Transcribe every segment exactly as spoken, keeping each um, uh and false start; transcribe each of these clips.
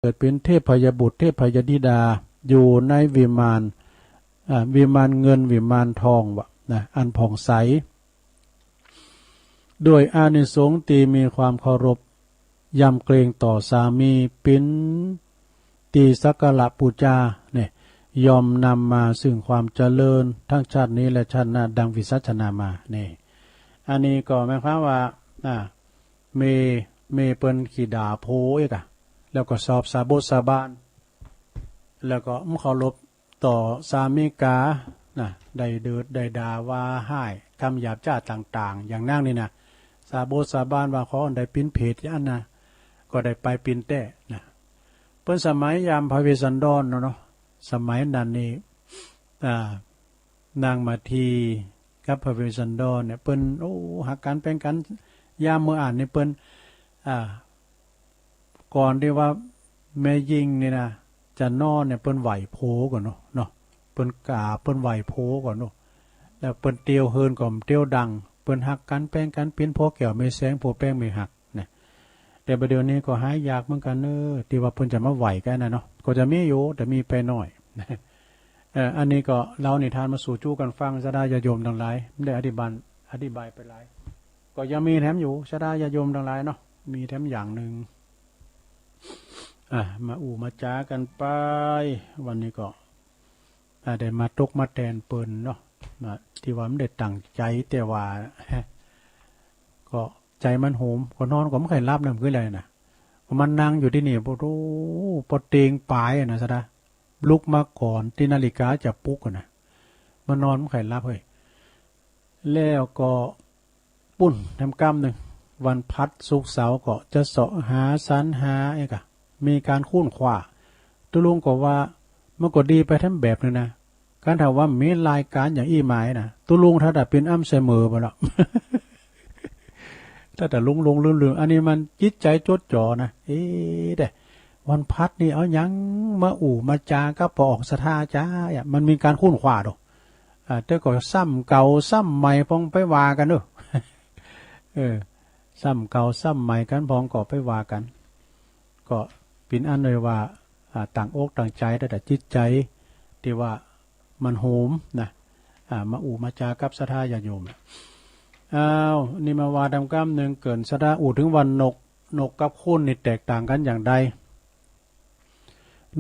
เกิดเป็นเทพยบุตรเทพยธิดา อยู่ในวิมาน อ่า วิมานเงินวิมานทองวะนะ อันผ่องใส ด้วยอานิสงส์ที่มีความเคารพยำเกรงต่อสามี เป็นที่สักการะบูชาเนี่ย ย่อมนำมาซึ่งความเจริญทั้งชาตินี้และชาติหน้า ดังวิสัชนามาเนี่ย อันนี้ก็หมายความว่า อ่า เมย์ เมย์เปิ้นขี้ด่าโผเอกอะ แล้วก็สอบสาบดสาบาน แล้วก็บ่เคารพต่อสามีกานะ ได้เดิดได้ด่าว่าฮ้าย กำหยาบจ้าต่างๆ อย่างนั้นนี่นะ สาบดสาบานว่าขออันใดปิ้นเพจอย่างนั้นนะ ก็ได้ไปปิ้นแต๊นะ เปิ้นสมัยยามพระเวสสันดรเนาะ เนาะ สมัยนั้นนี่ อ่า นางมาทีกับพระเวสสันดรเนี่ย เปิ้น โอ้ ฮักกั๋นแป้งกั๋น ยามมื้ออ่านนี่เปิ้น อ่า ก่อนตี้ว่าแม่ญิงนี่นะ จะนอนเนี่ย เปิ้นไหว้โผก่อนเนาะ เนาะ เปิ้นกราบ เปิ้นไหว้โผก่อนเนาะ แล้วเปิ้นเตียวเฮิรนก็เตียวดัง เปิ้นฮักกั๋นแป้งกั๋น ปิ้นโผแก้วแม่แสง โผแป้งแม่ฮัก นะ แต่บัดเดี๋ยวนี้ก็หายากเหมือนกั๋นเนอะ ตี้ว่าเปิ้นจะมาไหว้กั๋นนะเนาะ ก็จะมีอยู่ แต่มีไปน้อย เอ่อ อันนี้ก็เล่านิทานมาสู่จู้กั๋นฟัง ศรัทธาญาติโยมตังหลาย บ่ได้อธิบาย อธิบายไปหลาย ก็ยังมีแถมอยู่ ศรัทธาญาติโยมตังหลายเนาะ มีแถมอย่างหนึ่ง อ่ะ มาอู้มาจ๋ากั๋นไป วันนี้ก็ อ่า ได้มาตกมาแตนเปิ้นเนาะ นะ ตี้ว่าบ่ได้ตั้งใจ๋ แต่ว่า ก็ใจ๋มันโหม ก็นอนก็บ่ค่อยหลับนะ มันคืออะไรนะ ก็มานั่งอยู่ตี้นี่ โอ้โห ปอเต็งป๋ายอะนะ ศรัทธา ลุกมาก่อนตี้นาฬิกาจะปลุกอะนะ มานอนบ่ค่อยหลับเฮ้ย แล้วก็ ปุ้นแถมกำนึ่ง วันพฤหัส ศุกร์ เสาร์ก็จะเสาะหาสรรหาเอกอะ มีก๋านค้นคว้า ตุ๊ลุงก็ว่ามันก็ดีไปแถมแบบนึ่งนะ คันถ้าว่ามีรายก๋านอย่างอี้มานะ ตุ๊ลุงถ้าจะเป๋นอัลไซเมอร์บ่ละ ถ้าจะหลงๆ ลืมๆ อันนี้มันจิตใจ๋จดจ่อนะ เอ๊ะ แต่วันพฤหัสนี่เอาหยังมาอู้มาจ๋ากับป้อออกศรัทธาจ๊าอะ มันมีก๋านค้นคว้าดอก อ่า แต่ก็ซ้ำเก่าซ้ำใหม่ปองไปว่ากั๋นเนอะ เออ ซ้ำเก่าซ้ำใหม่กั๋นปองก็ไปว่ากั๋น ก็เป๋นอันเลยว่า อ่า ตั้งอกตั้งใจ๋ แต่จิตใจ๋ตี้ว่ามันโหมนะ อ่า มาอู้มาจ๋ากับศรัทธาญาติโยม อ้าว นี่มาว่าแถมกำนึ่ง เกริ่นศรัทธา อู้เถิงว่านก นกกับคนนี่แตกต่างกั๋นอย่างใด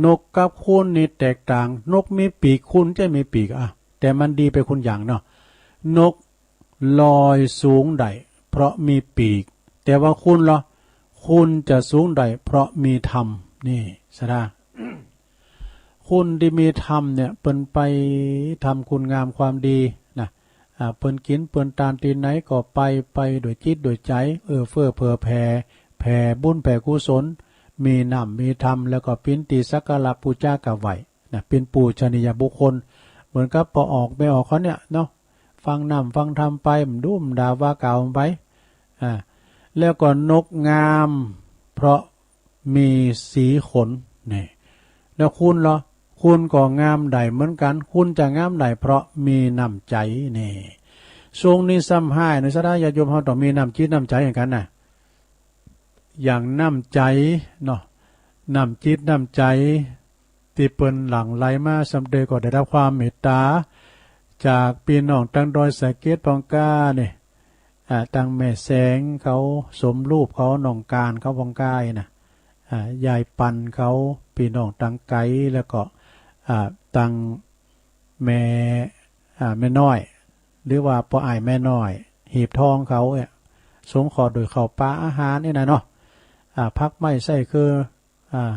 นกกับคนนี่แตกต่าง นกมีปีก คนจะมีปีกอะ แต่มันดีไปคนอย่างเนาะ นกลอยสูงได้เพราะมีปีก แต่ว่าคนละ คนจะสูงได้เพราะมีธรรม นี่ศรัทธา คนตี้มีธรรมเนี่ย เปิ้นไปทำคุณงามความดีนะ อ่า เปิ้นกิ๋นเปิ้นตานตี้ไหนก็ไป ไปด้วยจิตด้วยใจ๋ เอื้อเฟื้อเผื่อแผ่ แผ่บุญแผ่กุศล มีน้ำมีธรรม แล้วก็เป๋นตี้สักการะปู๋จากับไหว้นะ เป๋นปูชนียบุคคล เหมือนกับป้อออกแม่ออกเขาเนี่ยเนาะ ฟังน้ำฟังธรรมไป บ่ดุบ่ด่าว่ากล่าวไป อ่า แล้วก็นกงามเพราะมีสีขน นี่ แล้วคนละ คนก็งามได้เหมือนกั๋น คนจะงามได้เพราะมีน้ำใจ๋ นี่ ช่วงนี้ซ้ำฮ้ายในศรัทธาญาติโยมเฮาต้องมีน้ำจิตน้ำใจ๋เหมือนกั๋นนะ อย่างน้ำใจ๋เนาะ น้ำจิตน้ำใจ๋ตี้เปิ้นหลั่งไหลมา ซ้ำเตยก็ได้รับความเมตตา จากปี้น้องตังดอยสะเก็ดปองก้านี่ อ่า ตังแม่แสงเขา สมรูปเขา น้องการเขาปองก้านะ อ่า ยายปันเขา ปี้น้องตังไก๋ แล้วก็ อ่า ตังแม่ อ่า แม่น้อย หรือว่าป้ออ้ายแม่น้อย หีบทองเขาเนี่ย สงเคราะห์โดยข้าวป๋าอาหารนี่นะเนาะ อ่า ผักไม้ไส้เคือ อ่า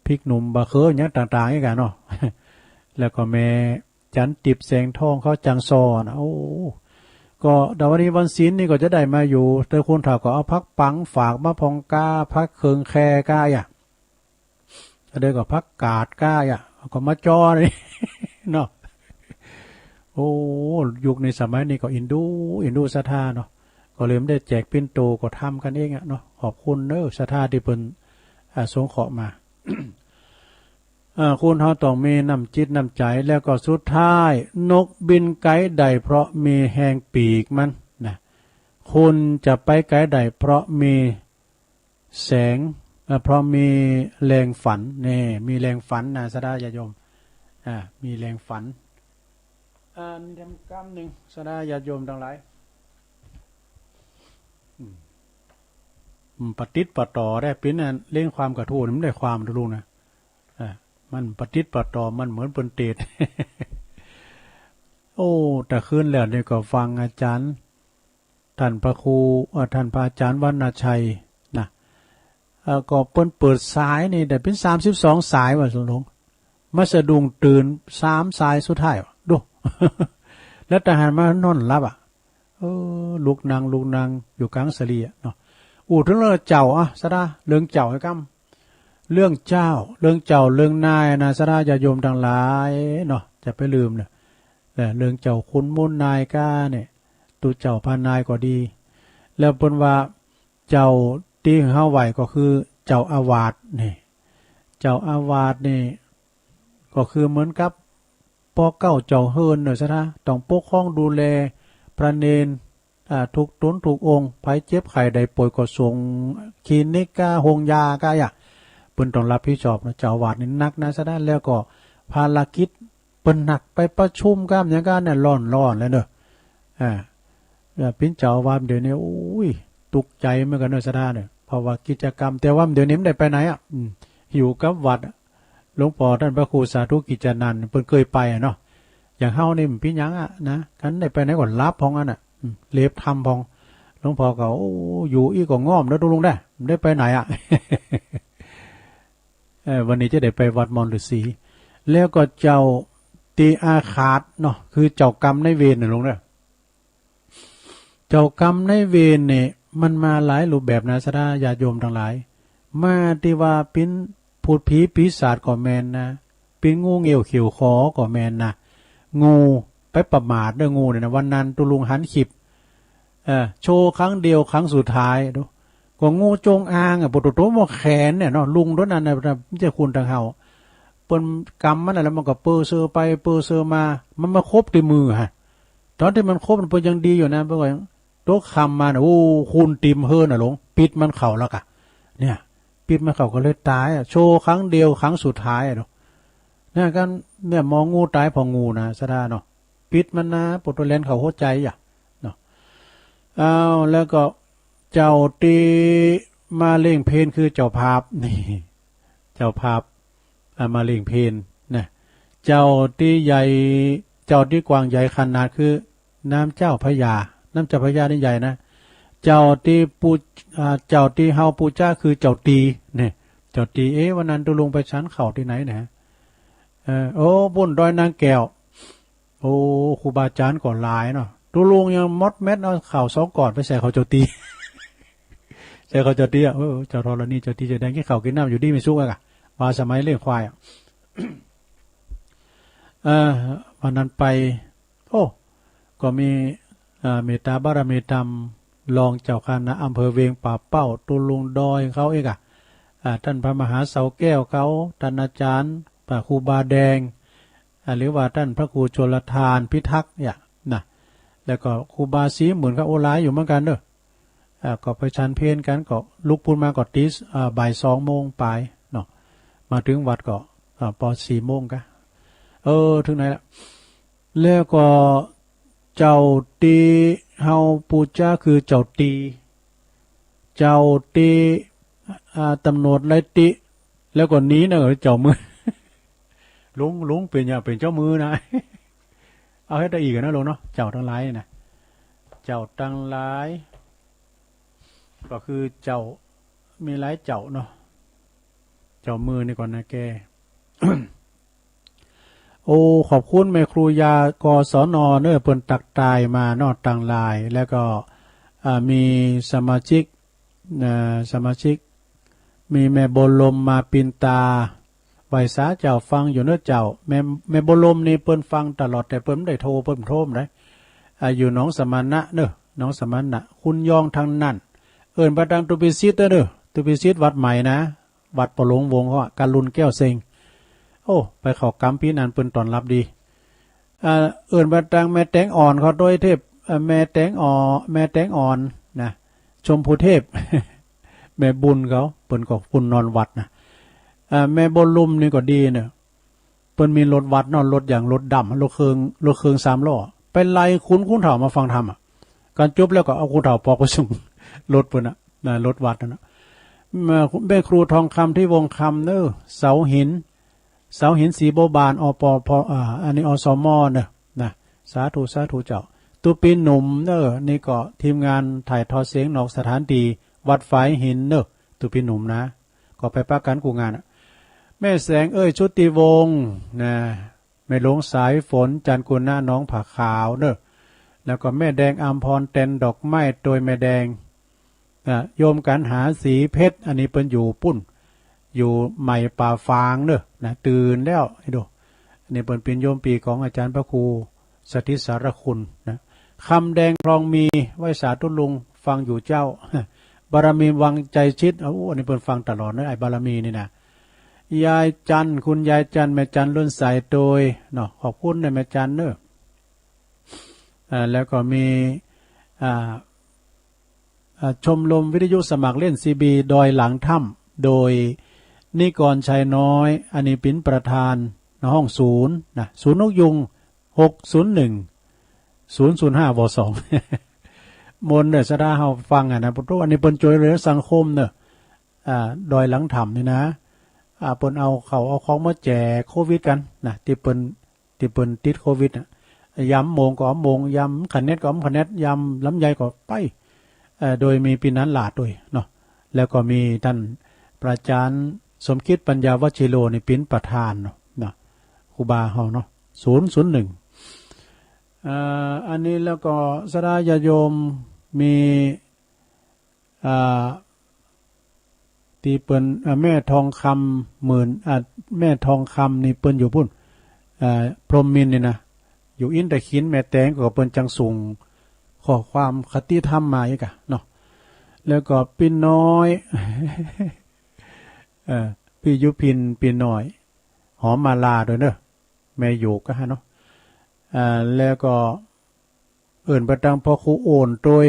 พริกหนุ่ม บะเขือ หยังต่างๆ นี่กั๋นเนาะ แล้วก็แม่จันทร์ติบแสงทองเขาจังซอนะ โอ้ ก็แต่วันนี้วันศีลนี่ก็จะได้มาอยู่ แต่คนเฒ่าก็เอาผักปังฝากมาปองก้า ผักเคิงแคก้าอะ อันเดียวก็ผักกาดก้าอะ ก็มาจ่อนี่ เนาะ โอ้ ยุคนี้สมัยนี้ก็อินดู อินดูศรัทธาเนาะ ก็เลยบ่ได้แจกปิ่นโต ก็ทำกั๋นเองอะเนาะ ขอบคุณเน้อศรัทธาตี้เปิ้น อ่า สงเคราะห์มา อ่า คนเฮาต้องมีน้ำจิตน้ำใจ๋ แล้วก็สุดท้าย นกบินไก๋ได้เพราะมีแฮงปีกมันนะ คนจะไปไก๋ได้เพราะมีแสง เพราะมีแรงฝัน นี่ มีแรงฝันนะ ศรัทธาญาติโยม อ่า มีแรงฝัน อ่า มีคำ คำหนึ่ง ศรัทธาญาติโยมทั้งหลาย อืม อืม ประติดประต่อได้ เป็นอันเล่งความกระทู้นี่มันได้ความนะลุงนะ อ่า มันประติดประต่อ มันเหมือนเปิ้นเตศน์ โอ้ แต่คืนแล้วนี่ก็ฟังอาจารย์ ท่านพระครู เอ่อ ท่านพระอาจารย์วรรณชัยนะ เอ่อ ก็เปิ้นเปิดสายนี่ได้เป็นสามสิบสองสายว่าซั่นหลวง มาสะดุ้งตื่นสามสายสุดท้ายว่ะ ดู แล้วทหารมานอนหลับอ่ะ เออ ลุกนั่ง ลุกนั่ง อยู่กลางสลีอะเนาะ อู้ถึงเรื่องเจ้าอะ ศรัทธา เรื่องเจ้าไอ้กำ เรื่องเจ้า เรื่องเจ้า เรื่องนายนะ ศรัทธาญาติโยมทั้งหลายเนาะ จะไปลืมเนอะ เออ เรื่องเจ้าคุณมูลนายกาเนี่ย ตุ๊เจ้าพานายก็ดี แล้วเปิ้นว่า เจ้าตี้เฮาไหว้ก็คือเจ้าอาวาสนี่ เจ้าอาวาสนี่ ก็คือเหมือนกับป้อเก๊าเจ้าเฮือนเนอะ ศรัทธา ต้องปกครองดูแลพระเณร อ่า ทุกตนทุกองค์ ใผเจ็บไข้ได้ป่วยก็ส่งคลินิกกา โฮงยากาอะ เปิ้นต้องรับผิดชอบนะ เจ้าอาวาสนี่หนักนะ ศรัทธา แล้วก็ภารกิจ เปิ้นหนัก ไปประชุมกาหยังกาเนี่ย ร้อนๆ แล้วเนอะ อ่า แล้วเปิ้นเจ้าอาวาสเดี๋ยวนี้ โอ้ย ตุ๊กใจ๋เหมือนกั๋นเนอะ ศรัทธาเนี่ย เพราะว่ากิจกรรม แต่ว่าเดี๋ยวนี้มันได้ไปไหนอะ อืม อยู่กับวัดอะ หลวงป้อต้านพระครูสาธุกิจจานันท์ เปิ้นเกยไปอะเนาะ อย่างเฮานี่มันเป๋นหยังอะนะ คันได้ไปไหนก็หลับพ่องอั้นอะ อืม เหลบธรรมพ่อง หลวงป้อก็ โอ้ อยู่อี้ก็ง่อมเนอะตุ๊ลุงเด้อ มันได้ไปไหนอะ เออ วันนี้จะได้ไปวัดมอนฤๅษี แล้วก็เจ้าตี้อาฆาตเนาะ คือเจ้ากรรมนายเวรน่ะลุงเด้อ เจ้ากรรมนายเวรเนี่ย มันมาหลายรูปแบบนะ ศรัทธาญาติโยมทั้งหลาย มาตี้ว่าเป๋นพูดผีปีศาจก็แม่นนะ เป๋นงูเงี้ยวเขี้ยวขอก็แม่นนะ งู ไปประมาทเด้อ งูเนี่ยนะ วันนั้นตุ๊ลุงหันคลิป เออ โชว์ครั้งเดียวครั้งสุดท้าย ดู ก็งูจงอางอะ ปะโตโตหมดแขนเนี่ยเนาะ ลุงโตนั้นน่ะ เจ้าคุณทางเฮา เปิ้นกำมันน่ะ แล้วมันก็เปอเซอไป เปอเซอมา มันมาคบตี้มือฮะ ตอนตี้มันคบมันเปิ้นยังดีอยู่นะ เปิ้นก็ยัง ตกค่ำมาน่ะ โอ้ คุณติ่มเฮือนน่ะลุง ปิดมันเข้าแล้วกะ เนี่ย ปิดมันเข้าก็เลยต๋ายอะ โชว์ครั้งเดียวครั้งสุดท้ายอะเนาะ เนี่ยกัน เนี่ยหมองูต๋ายผ่องูนะ ศรัทธาเนาะ ปิดมันนะ ปะโตแล่นเข้าหัวใจ๋อะ เนาะ อ้าว แล้วก็เจ้าตี้มาเล่งเพลคือเจ้าภาพ นี่ เจ้าภาพ อ่า มาเล่งเพลนะ เจ้าตี้ใหญ่ เจ้าตี้กว้างใหญ่ขนาดคือน้ำเจ้าพระยา น้ำเจ้าพระยานี่ใหญ่นะ เจ้าตี้ปู อ่า เจ้าตี้เฮาปูจ้าคือเจ้าตี้ เนี่ย เจ้าตี้ เอ๊ะ วันนั้นตุ๊ลุงไปฉันข้าวตี้ไหนนะ เออ โอ้ บุญดอยนางแก้ว โอ้ ครูบาอาจ๋ารย์ก็หลายเนาะ ตุ๊ลุงยังมดเม็ดเอาข้าวสองก้อนไปใส่ข้าวเจ้าตี้ ใส่ข้าวเจ้าตี้อะ เออ เจ้าธรณี เจ้าตี้เจ้าแดง กินข้าวกินน้ำอยู่ดีมีสุขอะกะ ว่าสมัยเลี้ยงควายอะ เออ วันนั้นไป โอ้ ก็มี เอ่อ เมตตาบารมีธรรม รองเจ้าคณะอำเภอเวียงป่าเป้า ตุ๊ลุงดอยเขาอีกอะ อ่า ต้านพระมหาเสาแก้วเขา ต้านอาจ๋ารย์ พระครูบาแดง อ่า หรือว่าต้านพระครูชลทานพิทักษ์เนี่ยนะ แล้วก็ครูบาศรีหมื่นเขา โอ้ หลายอยู่เหมือนกั๋นเนาะ อ่า ก็ไปฉันเพลกั๋น ก็ลุกปู๊นมาก็ตี๋ อ่า บ่ายสองโมงปลายเนาะ มาเถิงวัดก็ อ่า ปอสี่โมงกะ เออ เถิงไหนละ แล้วก็เจ้าตี้เฮาปูจ้าคือเจ้าตี้ เจ้าตี้ อ่า ตำรวจไล่ติ แล้วก็หนีนะ เออ เจ้ามือ ลุง ลุงเป๋นหยัง เป๋นเจ้ามือนะ เอาเฮ็ดได้อีกอะนะลุงเนาะ เจ้าตังหลายนะ เจ้าตังหลาย ก็คือเจ้า มีหลายเจ้าเนาะ เจ้ามือนี่ก่อนนะแก โอ้ ขอบคุณแม่ครูยา กศน เนอะ เปิ้นตักตายมาเนาะ ตังหลาย แล้วก็ อ่า มีสมาชิก อ่า สมาชิก มีแม่บัวลมมาปินตา ไหว้สาเจ้า ฟังอยู่เนอะเจ้า แม่ แม่บัวลมนี่เปิ้นฟังตลอด แต่เปิ้นบ่ได้โทร เปิ้นโทรบ่ได้ อ่า อยู่หนองสมณะเนอะ หนองสมณะ คุณยองทางนั้น เอิ้นไปตางตุปิสิตเนอะ ตุปิสิตวัดใหม่นะ วัดปอหลวงวงเขาอะ กาลุนแก้วเซ็ง โอ้ ไปเข้ากรรมปี๋นั้นเปิ้นต้อนรับดี อ่า เอิ้นไปตางแม่แตงอ่อนเขาโดยเทพ เอ่อ แม่แตงอ่อ แม่แตงอ่อนนะ ชมพูเทพ แม่บุญเขา เปิ้นก็ปุ้นนอนวัดนะ เอ่อ แม่บุญลุ่มนี่ก็ดีเนอะ เปิ้นมีรถวัดเนาะ รถอย่างรถดำ รถเครื่อง รถเครื่องสามล้อ ไปไล่ขนคนเฒ่ามาฟังธรรมอะ กันจบแล้วก็เอาคนเฒ่าปอกไปส่งรถเปิ้นน่ะ นะ รถวัดนั่นน่ะ แม่ แม่ครูทองคำที่วงคำเนอะ เสาหิน เสาหินสีบัวบาน อปพ อ่า อันนี้ อสม เนอะ นะ สาธุ สาธุเจ้า ตุปีหนุ่มเนอะ นี่ก็ทีมงานถ่ายทอดเสียงนอกสถานที่ วัดฝายหินเนอะ ตุปีหนุ่มนะ ก็ไปปะกันกู้งานอะ แม่แสงเอ้ย ชุติวงศ์ นะ แม่หลวงสายฝน จันทร์กุณะ น้องผาขาวเนอะ แล้วก็แม่แดงอัมพร แตนดอกไม้ โดยแม่แดง นะ โยมกันหาสีเพชร อันนี้เปิ้นอยู่ปุ้น อยู่ใหม่ป่าฟางเนอะ นะ ตื่นแล้ว ไอ้ดู อันนี้เปิ้นเป็นโยมปีของอาจารย์พระครูสถิตสารคุณนะ คำแดงคลองมี ไหว้สาธุลุง ฟังอยู่เจ้า บารมีวังใจชิด โอ้ อันนี้เปิ้นฟังตลอดเนอะ ไอ้บารมีนี่นะ ยายจันทร์ คุณยายจันทร์ แม่จันทร์ ล้นใส โดย เนาะ ขอบคุณนะแม่จันทร์เนอะ อ่า แล้วก็มี อ่า อ่า ชมรมวิทยุสมัครเล่น ซีบี ดอยหลังถ้ำ โดยนิกรชัยน้อย อันนี้เป็นประธานในห้องศูนย์นะ ศูนย์นกยูง หกศูนย์หนึ่ง ศูนย์ศูนย์ห้า ว สอง มนต์เนอะ ศรัทธาเฮาฟังอะนะ ปุถุ อันนี้เปิ้นช่วยเหลือสังคมเนอะ อ่า ดอยหลังถ้ำนี่นะ อ่า เปิ้นเอาเข้าเอาของมาแจกโควิดกันนะ ที่เปิ้น ที่เปิ้นติดโควิดน่ะ ยำโมงก็เอาโมง ยำขะแนดก็เอาขะแนด ยำลำไยก็ไป เอ่อ โดยมีปีนันหลาดด้วยเนาะ แล้วก็มีท่านพระอาจารย์สมคิดปัญญาวชิโรนี่เป็นประธานเนาะ เนาะ ครูบาเฮาเนาะ ศูนย์ศูนย์หนึ่ง เอ่อ อันนี้แล้วก็ศรัทธาญาติโยมมี อ่า ที่เปิ้น อ่า แม่ทองคำหมื่น อ่า แม่ทองคำนี่เปิ้นอยู่ปุ้น อ่า พรหมมินทร์นี่นะ อยู่อินทขิล แม่แตงก็เปิ้นจังส่งข้อความคติธรรมมาอีกอะเนาะ แล้วก็ปี้น้อย เอ่อ ปี้ยุพิน ปี้น้อย หอมมาลาด้วยเนอะ แม่โยกก็ฮะเนาะ อ่า แล้วก็เอิ้นไปตังพ่อครูโอนโดย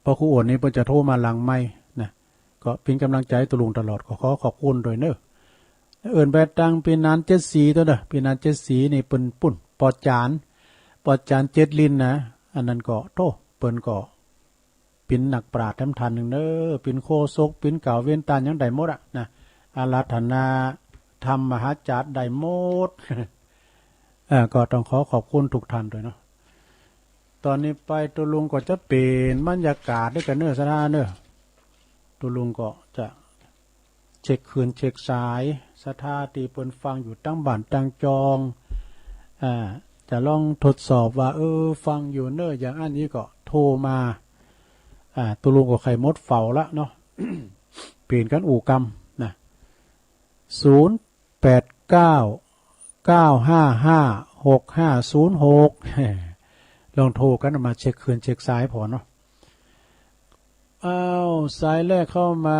พ่อครูโอนนี่เปิ้นจะโทรมาหลังไมค์นะ ก็เป็นกำลังใจตุลุงตลอด ก็ขอขอบคุณด้วยเนอะ เอิ้นไปตังปี้นันเจ็ดสีตัวเนอะ ปี้นันเจ็ดสีนี่เปิ้นปุ้น ปอจาน ปอจานเจ็ดลิ้นนะ อันนั้นก็โธ่ เปิ้นก็ เป็นนักปราชญ์แถมท่านหนึ่งเนอะ เป็นโฆษก เป็นกล่าวเว้นต้านหยังได้หมดอะนะ อาราธนาธรรมมหาจารย์ได้หมด เอ่อ ก็ต้องขอขอบคุณทุกท่านด้วยเนาะ ตอนนี้ไปตุลุงก็จะเปลี่ยนบรรยากาศด้วยกันเนอะ ศรัทธาเนอะ ตุลุงก็จะ เช็คคลื่นเช็คสาย ศรัทธาตี้เปิ้นฟังอยู่ตังบ้านตังจอง อ่า จะลองทดสอบว่า เออ ฟังอยู่เนอะ อย่างอันนี้ก็โทรมา อ่า ตุลุงก็ไขหมดเฝ้าละเนาะ เปลี่ยนกันอู้กำนะ ศูนย์แปดเก้า เก้าห้าห้า หกห้าศูนย์หก ลองโทรกันมาเช็คคลื่นเช็คสายพอเนาะ อ้าว สายแรกเข้ามา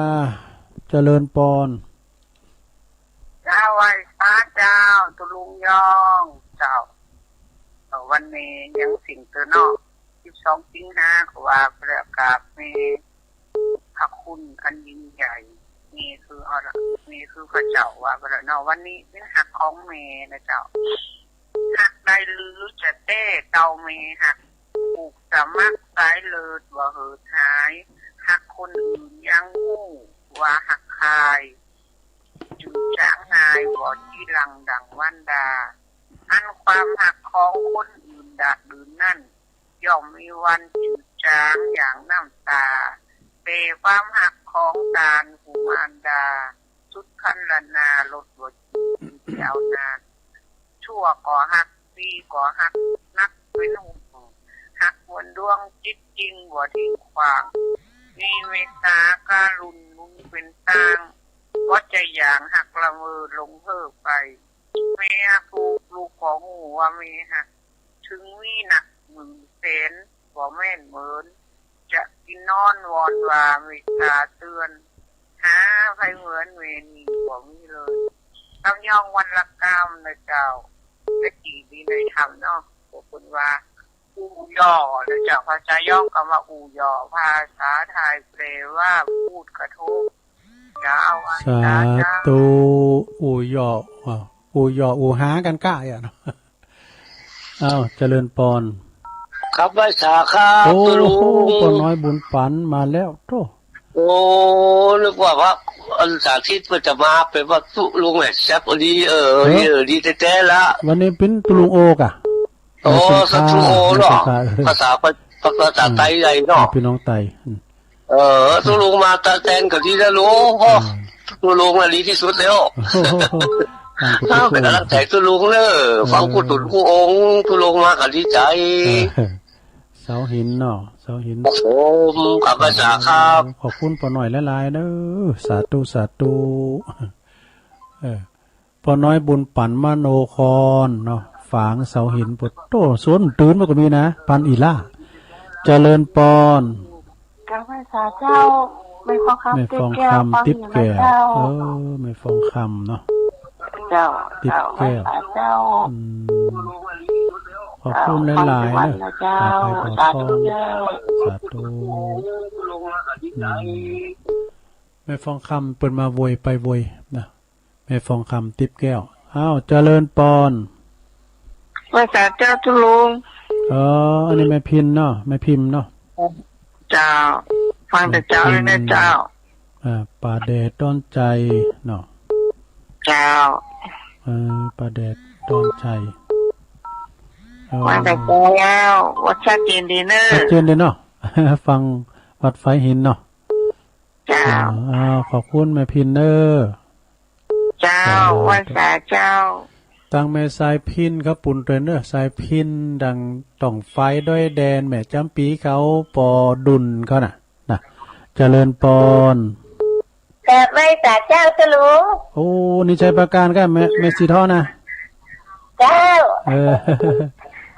เจริญปอน เจ้า ไหว้พระเจ้า ตุลุงยอง เจ้า เอ่อ วันนี้ยังสิงเตอเนาะ สิบสองสิงหา ก็ว่าไปแล้ว กราบแม่พระคุณอันยิ่งใหญ่ นี่คือเอาละ นี่คือพระเจ้า ว่าไปแล้วเนาะ วันนี้เป็นฮักของแม่นะเจ้า ฮักได้หรือจะแต้เต้าแม่ฮัก ผูกสมัครสายเลือดบ่หืดหาย ฮักคนอื่นยังฮู้ว่าฮักใคร จืดจางง่ายบ่จีรังดังวันดา อันความฮักของคนอื่นดาดดื่นนั้น ย่อมมีวันจืดจางอย่างน้ำตา แต่ความฮักของตานผู้มารดา สุดคันละนาลดบ่จืดยาวนาน ชั่วก็ฮัก ดีก็ฮัก นักเป็นห่วง ฮักเหมือนดวงจิตจริงบ่ทิ้งขว้าง มีเมตตากรุณาหนุนเป็นตาง บ่จะอย่างฮักละเมอหลงเพ้อไป แม่ฮักลูก ลูกก็ฮู้ว่าแม่ฮัก ถึงมีนักหมื่นแสน บ่แม่นเหมือน จะกินนอนวอนว่าเมตตาเตือน หาไผเหมือนแม่นี่บ่มีเลย ลำยองวรรณกรรมนะเจ้า แต่กี้มีในธรรมเนาะ พวกเพิ่นว่า อู่ย่อ แล้วจากภาษาย้อมคำว่าอู่ย่อ ภาษาไทยแปลว่าพูดกระทบ จะเอาไว้ สาธุ สาธุ อู่ย่อ อ่ะ อู่ย่อ อู่หากันก้าอ่ะเนาะ อ้าว เจริญปอน ครับ ไหว้สาครับ โอ้ ตุลุง ป้าน้อยบุญปันมาแล้ว โธ่ โอ้ นึกว่าพระอันสาธิตมันจะมา เป็นว่าตุลุงแหละ แซ่บดี เออ เออ ดี เออ ดีแท้ๆ ละ วันนี้เป็นตุลุงโอกะ โอ้ สาธุโอเนาะ ภาษา ภาษาไตใดเนาะ พี่น้องไต เออ ตุลุงมาตะแตนก็ดีแล้วลุง โอ้ อืม ตุลุงน่ะดีที่สุดแล้ว ฟังกุศล เอาเป็นกำลังใจตุลุงเนอะ เออ ฟังกุศลกู้องค์ ตุลุงมาก็ดีใจ เออ เสาหินเนาะ เสาหิน โอ้ ขอบพระคุณครับ ขอบคุณป้าน้อยหลายๆ เด้อ สาธุ สาธุ เออ ป้าน้อยบุญปันมโนครเนาะ ฝางเสาหิน โอ้โธ่ สวนตื่นมันก็มีนะ ปันอีหล้า เจริญปอน กราบไหว้สาเจ้า แม่ฟองคำ แม่ฟองคำ ติ๊บแก้ว ติ๊บแก้ว เจ้า เออ แม่ฟองคำเนาะ เจ้า ติ๊บแก้ว เจ้า ไหว้สาเจ้า อืม ขอบคุณหลายๆ เจ้า นะ ขออภัยขอโทษ สาธุเจ้า สาธุ อืม แม่ฟองคำเปิ้นมาโวยไปโวยนะ แม่ฟองคำติ๊บแก้ว อ้าว เจริญปอน ไหว้สาเจ้าตุลุง เออ อันนี้แม่พินเนาะ แม่พิมพ์เนาะ เจ้า ฟังแต่เจ้าเลยนะเจ้า แม่พิมพ์ อ่า ป่าแดดดอนใจเนาะ เจ้า เออ ป่าแดดดอนใจ เออ ฟังแต่เจ้าแล้ว ว่าชัดเจนดีเนอะ ชัดเจนดีเนาะ ฟังวัดไฟหินเนาะ เจ้า อ่า ขอบคุณแม่พินเนอะ เจ้า เจ้า ไหว้สาเจ้า ตังแม่สายพินครับ ปูนเตรนเนอร์ สายพินดังต่องไฟด้วยแดน แม่จำปีเขาปอดุลเขาน่ะ นะ เจริญปอน กราบไหว้สาเจ้าตุลุง โอ้ นี่ชัยปราการครับ แม่ แม่สีทองนะ เจ้า เออ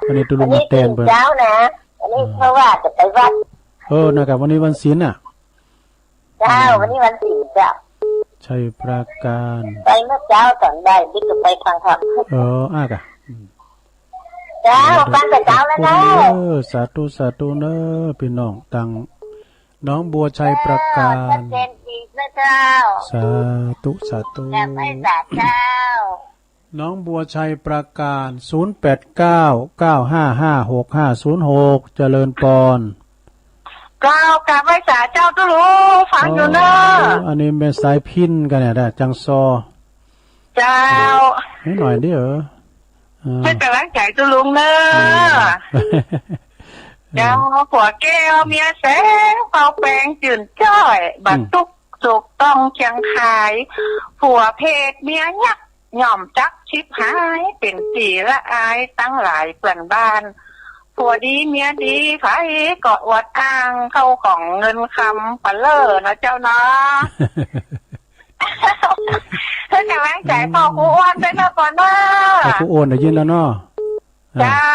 วันนี้ตุลุงมาแตนเปิ้น วันนี้ตื่นเช้านะ วันนี้ อ่า เพราะว่าจะไปวัด เออ นะครับ วันนี้วันศีลน่ะ เจ้า อืม วันนี้วันศีลเจ้า ชัยปราการ ไปเมื่อเช้าตอนบ่าย บิ๊กก็ไปฟังธรรม เออ อ่ะกะ อืม เจ้า เออ ฟังแต่เช้าแล้วนะ ขอบคุณเนอะ สาธุ สาธุเนอะ พี่น้องตังหนองบัวชัยปราการ เจ้า ชัดเจนอีกนะเจ้า สาธุ สาธุ กราบไหว้สาเจ้า หนองบัวชัยปราการ ศูนย์แปดเก้า เก้าห้าห้า หกห้าศูนย์หก เจริญปอน เจ้า กราบไหว้สาเจ้าตุลุง ฟังอยู่เนอะ อ๋อ อันนี้แม่สายพินกันเนี่ยนะ จังซอ เจ้า นิดหน่อยเดียว เออ เป็นกำลังใจตุลุงเนอะ เออ เจ้า ผัวแก้วเมียแสง เป่าแปงจื่นจ้อย บัด อืม ตุ๊กข์สุขต้องเคียงขาย ผัวเพกเมียยัก ย่อมจักฉิบหาย เป๋นตี้ละอายตังหลายเปื้อนบ้าน ผัวดีเมียดีไผก็อวดอ้าง เข้าของเงินคำปะเล่อนะเจ้าเนาะ เพื่อกำลังใจ อืม พ่อครูอ้วนด้วยนะปอนเนอะ พ่อครูอ้วนได้ยินแล้วเนาะ เจ้า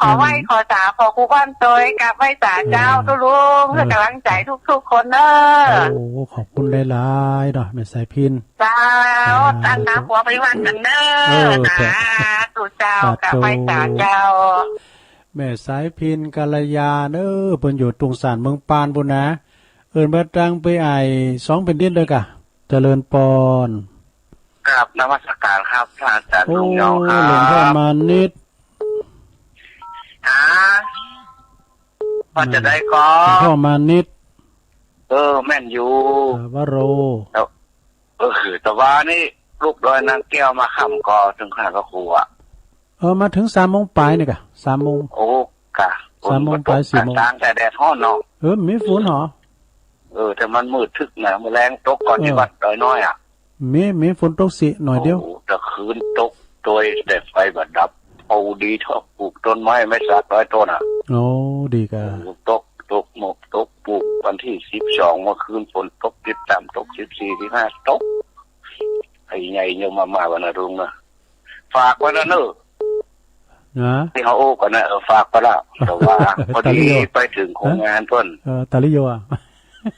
ขอไหว้ อืม ขอสา ขอครูอ้อนตวย กราบไหว้สาเจ้า เออ ตุลุง เออ เพื่อกำลังใจทุกๆคนเนอะ โอ้ ขอบคุณหลายๆเนาะ แม่สายพิน เจ้า สาธุ ตั้งหน้าหัวไปวัดกันเนอะ เออ สาธุเจ้า สาธุ กราบไหว้สาเจ้า แม่สายพินกัลยาเนอะ เปิ้นอยู่ตุงสานเมืองปานปู้นนะ เอิ้นว่าตังไปไอ้สองแผ่นดินเด้อกะ เจริญปอน กราบนมัสการครับ พระอาจารย์ โอ้ ลุงยองครับ หลวงพ่อมานิด ฮะ ว่าจะได้ก็ หลวงพ่อมานิด เออ แม่นอยู่ อ่า วโร แต่ เออ แต่ว่านี่ลูกดอยนางแก้วมาค่ำก็ถึงขนาดพระครูอะ เออ มาถึงสามโมงปลายนี่กะ สามโมง โอ้ กะ สามโมงปลาย สี่โมง กลางแต่แดดฮ้อนเนาะ เออ มีฝนเหรอ เออ แต่มันมืดทึบนะ มื้อแลงตกก่อน เออ ที่วัดดอยน้อยอะ มี มีฝนตกสิหน่อยเดียว โอ้ แต่คืนตกโดยแต่ไฟบ่ดับ เอาดีเถาะ ปลูกต้นไม้ไม่สักร้อยต้นอะ โอ้ ดีกะ โอ้ ตก ตกหมก ตกปลูกวันที่สิบสอง เมื่อคืนฝนตกติดตาม ตกสิบสี่ สิบห้า ตก ไอ้ใหญ่โยมมา มาวันนะลุงนะ ฝากไว้แล้วเนอะ นะ ที่เขาโอ้กันนะ เออ ฝากไปละ แต่ว่า พอดี ตาลิโย ไปถึงโครงงานเพิ่น เออ ตาลิโยอะ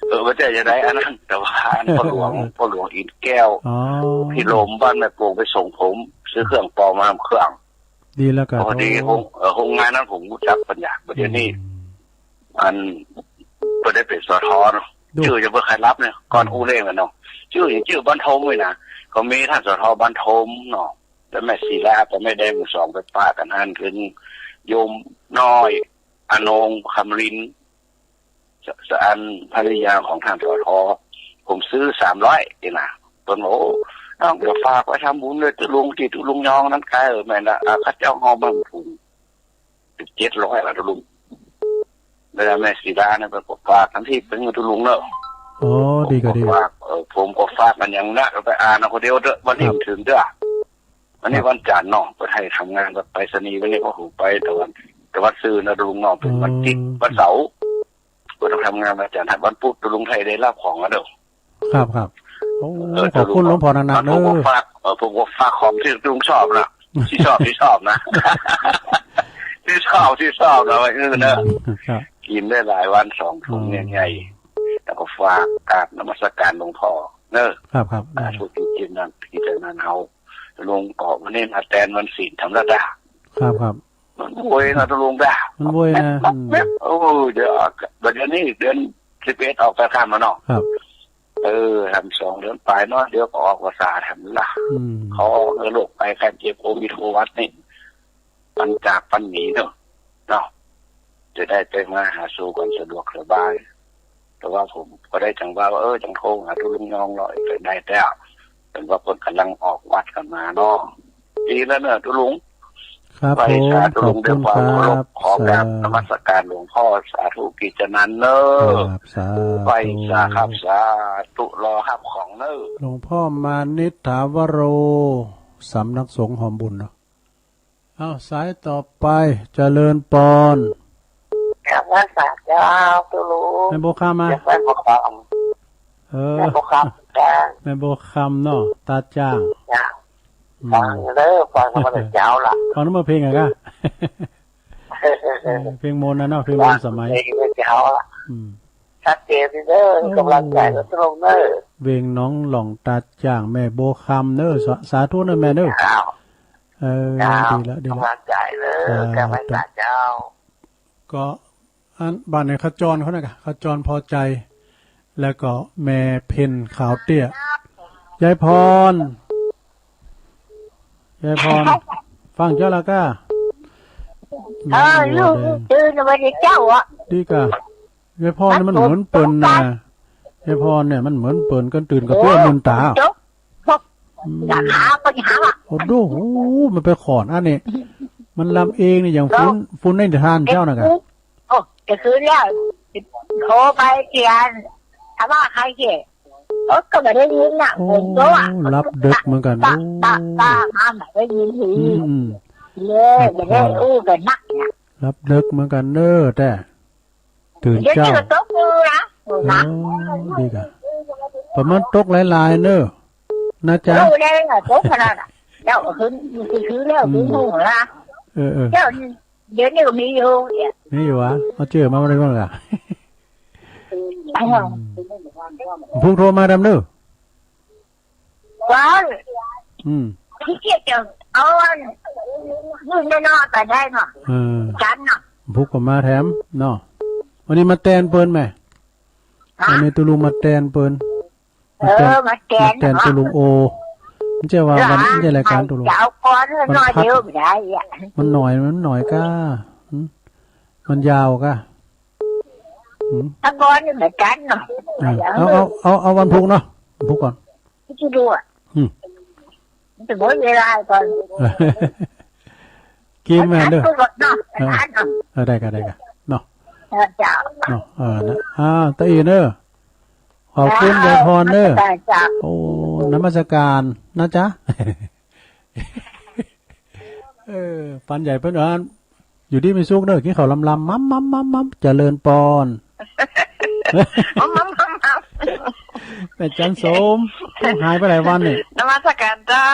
เออ ว่าจะยังไงอันนั้น แต่ว่าอันพ่อหลวง เออ เออ พ่อหลวงอินแก้ว อ๋อ พี่ลมบ้านแม่ปวงไปส่งผม ซื้อเครื่องปอกหมากน้ำเครื่อง ดีแล้วครับ ปกติ โอ้ โฮง เอ่อ โฮงงานนั้นผมรู้จักเปิ้นอยาก บัดเดี๋ยวนี้ อืม อัน เปิ้นได้เป็น สท. เนาะ ดู จื้อจะบ่ใครรับเนี่ย ก่อน อืม ฮู้เรื่องกันเนาะ จื้อ จื้อบ้านทมเลยนะ ก็มีท่าน สท. บ้านทมเนาะ แล้วแม่ศิลากับแม่แดงหมู่สองไปปะกันหั้น ถึงโยมน้อย อนง คำลิน ส- ส- อันภรรยาของท่าน สท. ผมซื้อ สามร้อย นี่นะ เปิ้นบอก โอ้ น้องจะฝากไว้ทำบุญด้วยตุ๊ลุง ที่ตุ๊ลุงยองนั้นไกล เออ แม่นละ อ่า ข้าเจ้าเอามาถุง เจ็ดร้อย ละตุ๊ลุง แล้วแม่ศิลาเนี่ยเปิ้นก็ฝากทั้งที่เป็นตุ๊ลุงเนอะ โอ้ ดีก็ดี ผมก็ฝาก เออ ผมก็ฝากกันอย่างนั้น ไปอ่านเอาคนเดียวเถอะ วันนี้ ครับ มันถึงเด้อ วันนี้ ครับ วันจันทร์เนาะ เปิ้นให้ทำงานแบบไปรษณีย์ วันนี้ก็ผมไปแต่วัน แต่วันซืนนะตุ๊ลุงเนาะ เป็นวันอาทิตย์ อืม วันเสาร์ เปิ้นต้องทำงานวันจันทร์ วันพุธตุ๊ลุงไทยได้รับของแล้วเด้อ ครับ ครับ โอ้ เออ ขอบคุณหลวงพ่อนักๆ เด้อ ผมก็ฝาก เออ ผมก็ฝากของที่ตุ๊ลุงชอบนะ ที่ชอบ ที่ชอบนะ ที่ชอบ ที่ชอบนะ ไว้เออเนอะ อืม ครับ กินได้หลายวัน สองถุง อืม ใหญ่ๆ แล้วก็ฝากกราบนมัสการหลวงพ่อเนอะ ครับ ครับ สาธุ ที่กินนั้น ที่จะนั้นเอา หลวงพ่อวันนี้มาแตนวันศีลธรรมดา ครับ ครับ มันโวยนะตุ๊ลุงดา มันโวยนะ แป๊บๆ อืม แป๊บๆ โอ้ เดี๋ยว บัดเดี๋ยวนี้เดือนสิบเอ็ดออกไปข้ามแล้วเนาะ ครับ เออ ทำสองเดือนปลายเนาะ เดี๋ยวก็ออกภาษาทำละ อืม เขาเอาโรคภัยไข้เจ็บโควิดโควัดนี่ มันจากมันหนีเนาะ เนาะ จะได้ไปมาหาสู่กันสะดวกสบาย แต่ว่าผมก็ได้จังว่า เออ จังโทรหาตุ๊ลุงยองหน่อย ไปได้แล้ว เป็นว่าเปิ้นกำลังออกวัดกันมาเนาะ ดีแล้วเนอะตุ๊ลุง ครับ ไหว้สา ผม ตุ๊ลุง ขอบคุณ ด้วยความเคารพ ครับ ขอกราบ สา นมัสการหลวงพ่อ สาธุกิจจานันท์เนอะ ครับ สาธุ ไหว้สาครับ สาธุ รอฮับของเนอะ หลวงพ่อมานิษฐาวโร สำนักสงฆ์หอมบุญเนาะ เอาสายต่อไป เจริญปอน กราบนมัสการเจ้าตุ๊ลุง แม่บัวคำมา เดี๋ยวแม่บัวคำ เออ แม่บัวคำจ้า แม่บัวคำเนาะ ตาจ้าง จ้า อืม ฟังเด้อ ฟังนำเจ้าละ ฟังนำเพลงอะกะ เออ เพลงมนต์นะเนาะ เพลงมนต์สมัย ฟังเพลงเจ้าละ อืม ชัดเจนเด้อ โอ้ กำลังใจเด้อตุ๊ลุงเด้อ เวงหนองหล่อง ตาจ้าง แม่บัวคำเด้อ สา- สาธุเด้อแม่เด้อ ครับ เออ ครับ ดีละ ดีละ กำลังใจเด้อ สาธุ กำลังใจเจ้า ก็อันบ้านในขจรเขานะกะ ขจรพอใจ แล้วก็แม่เพ็ญขาวเตี้ย ยายพร ยายพร ฟังเจ้าละกะ เออ แม่บัวแดง ลูกตื่นมาเด้อเจ้าอะ ดีกะ ยายพรนี่มันเหมือนเปิ้นนะ ยายพรเนี่ยมันเหมือนเปิ้น กันตื่นกับเปี้ย โอ้ มื่นตา จบ อืม อย่าหา ก็อย่าหา โอ้โห มันไปขอนอันนี้ มันลำเองนี่อย่างฟุ้น แล้ว ฟุ้นในนิทานเจ้านะกะ โอ้ จะคืนแล้ว โทรไปเตียน ถ้าว่าใครเสีย โอ้ ก็ไม่ได้ยินน่ะ โอ้ ผมก็ว่า หลับดึกเหมือนกัน ตา โอ้ ตา ตา มาไม่ได้ยินที อืม อืม เลย ไม่ได้อู้กันนักเนี่ย หลับดึกเหมือนกันเด้อ แต่ ตื่นเช้า เดี๋ยวนี้ก็ตกอยู่นะ เออ ดีกะ ประมาณตกหลายๆ เนอะ นะจ๊ะ รู้แล้วนะ ตกขนาดน่ะ เจ้าก็ขึ้น ขึ้นแล้ว อืม ขึ้นหูละ เออ เออ เจ้า เดี๋ยวนี้ก็มีอยู่เนี่ย มีอยู่วะ เอาเจอมาบ่ได้บ้างล่ะ อืม พุกโทรมาดำเนอะ ก่อน อืม ขี้เกียจจะเอาอัน นี่นอนๆ ไปได้เนาะ เออ จันเนาะ พุกก็มาแถมเนาะ วันนี้มาแตนเปิ้นแม่ ฮะ วันนี้ตุ๊ลุงมาแตนเปิ้น เออ มาแตน มาแตน มาแตน เนาะ ตุ๊ลุงโอ ไม่ใช่ว่าวัน ไม่ใช่รายการตุ๊ลุง จะเอาก่อน วัน น้อย พัก เดียวไม่ได้อะ มันหน่อย มันหน่อยก้า อืม มันยาวก้า อืม ถ้าก่อนนี่เหมือนกันเนาะ เออ เอา เอา เอา เอาวันพุกเนาะ พุกก่อน ที่ดูอ่ะ อืม มันจะหมดเวลาก่อน กินแม่เด้อ อันนั้นก็หมดเนาะ เออ อันนั้นเนาะ เออ ได้กัน ได้กัน เนาะ เออ เจ้า เนาะ เออ นะ อ่า ตาอีเนอะ ขอบคุณ เจ้า ยายพรเนอะ นมัสการเจ้า โอ้ นมัสการนะจ๊ะ เออ ปันใหญ่เปิ้นอ่าน อยู่ดีมีสุขเด้อ กินข้าวลำๆ มัมๆๆๆ เจริญปอน มัมๆๆๆ แม่จันโสม หายไปหลายวันนี่ นมัสการเจ้า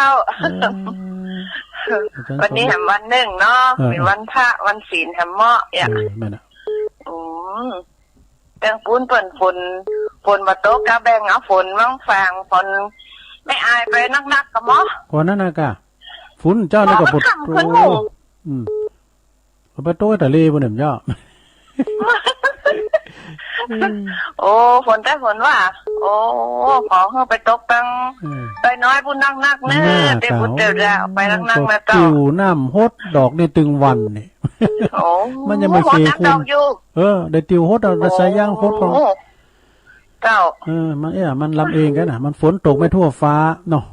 เออ แม่จันโสม วันนี้แหมวันหนึ่งเนาะ เออ มีวันพระ วันศีลแหมเหมาะอ่ะ เออ แม่นน่ะ อืม แบ่งปูนเปิ้นฝน ฝนบ่ตกก็แบ่งเอาฝนมังฝาง ฝนไม่อายไปนักๆ ก็หมอ ก่อนนั้นน่ะกะ ฝนเจ้านี่ก็ บ่ ฝน ค่ำ โอ้ ฝนหมู่ อืม เอาไปตกไอ้ทะเลบ่เนี่ย มันยาก โอ้ ฝนแต่ฝนว่า โอ้ ขอให้ไปตกตั้ง เออ ไปน้อยพูดนักๆ เนอะ น่า เดี๋ยวพูดเดี๋ยวจะเอาไปนักๆ นะเจ้า ติวน้ำหดดอกนี่ตึงวันนี่ โอ้ มันยังไม่ โอ้ เสีย หดน้ำดอกอยู่ คุณ เออ ได้ติวหดเอา โอ้ ได้สายยางหดพอ เจ้า เออ มัน เอ๊ะ มันลำเองกันนะ มันฝนตกไม่ทั่วฟ้าเนาะ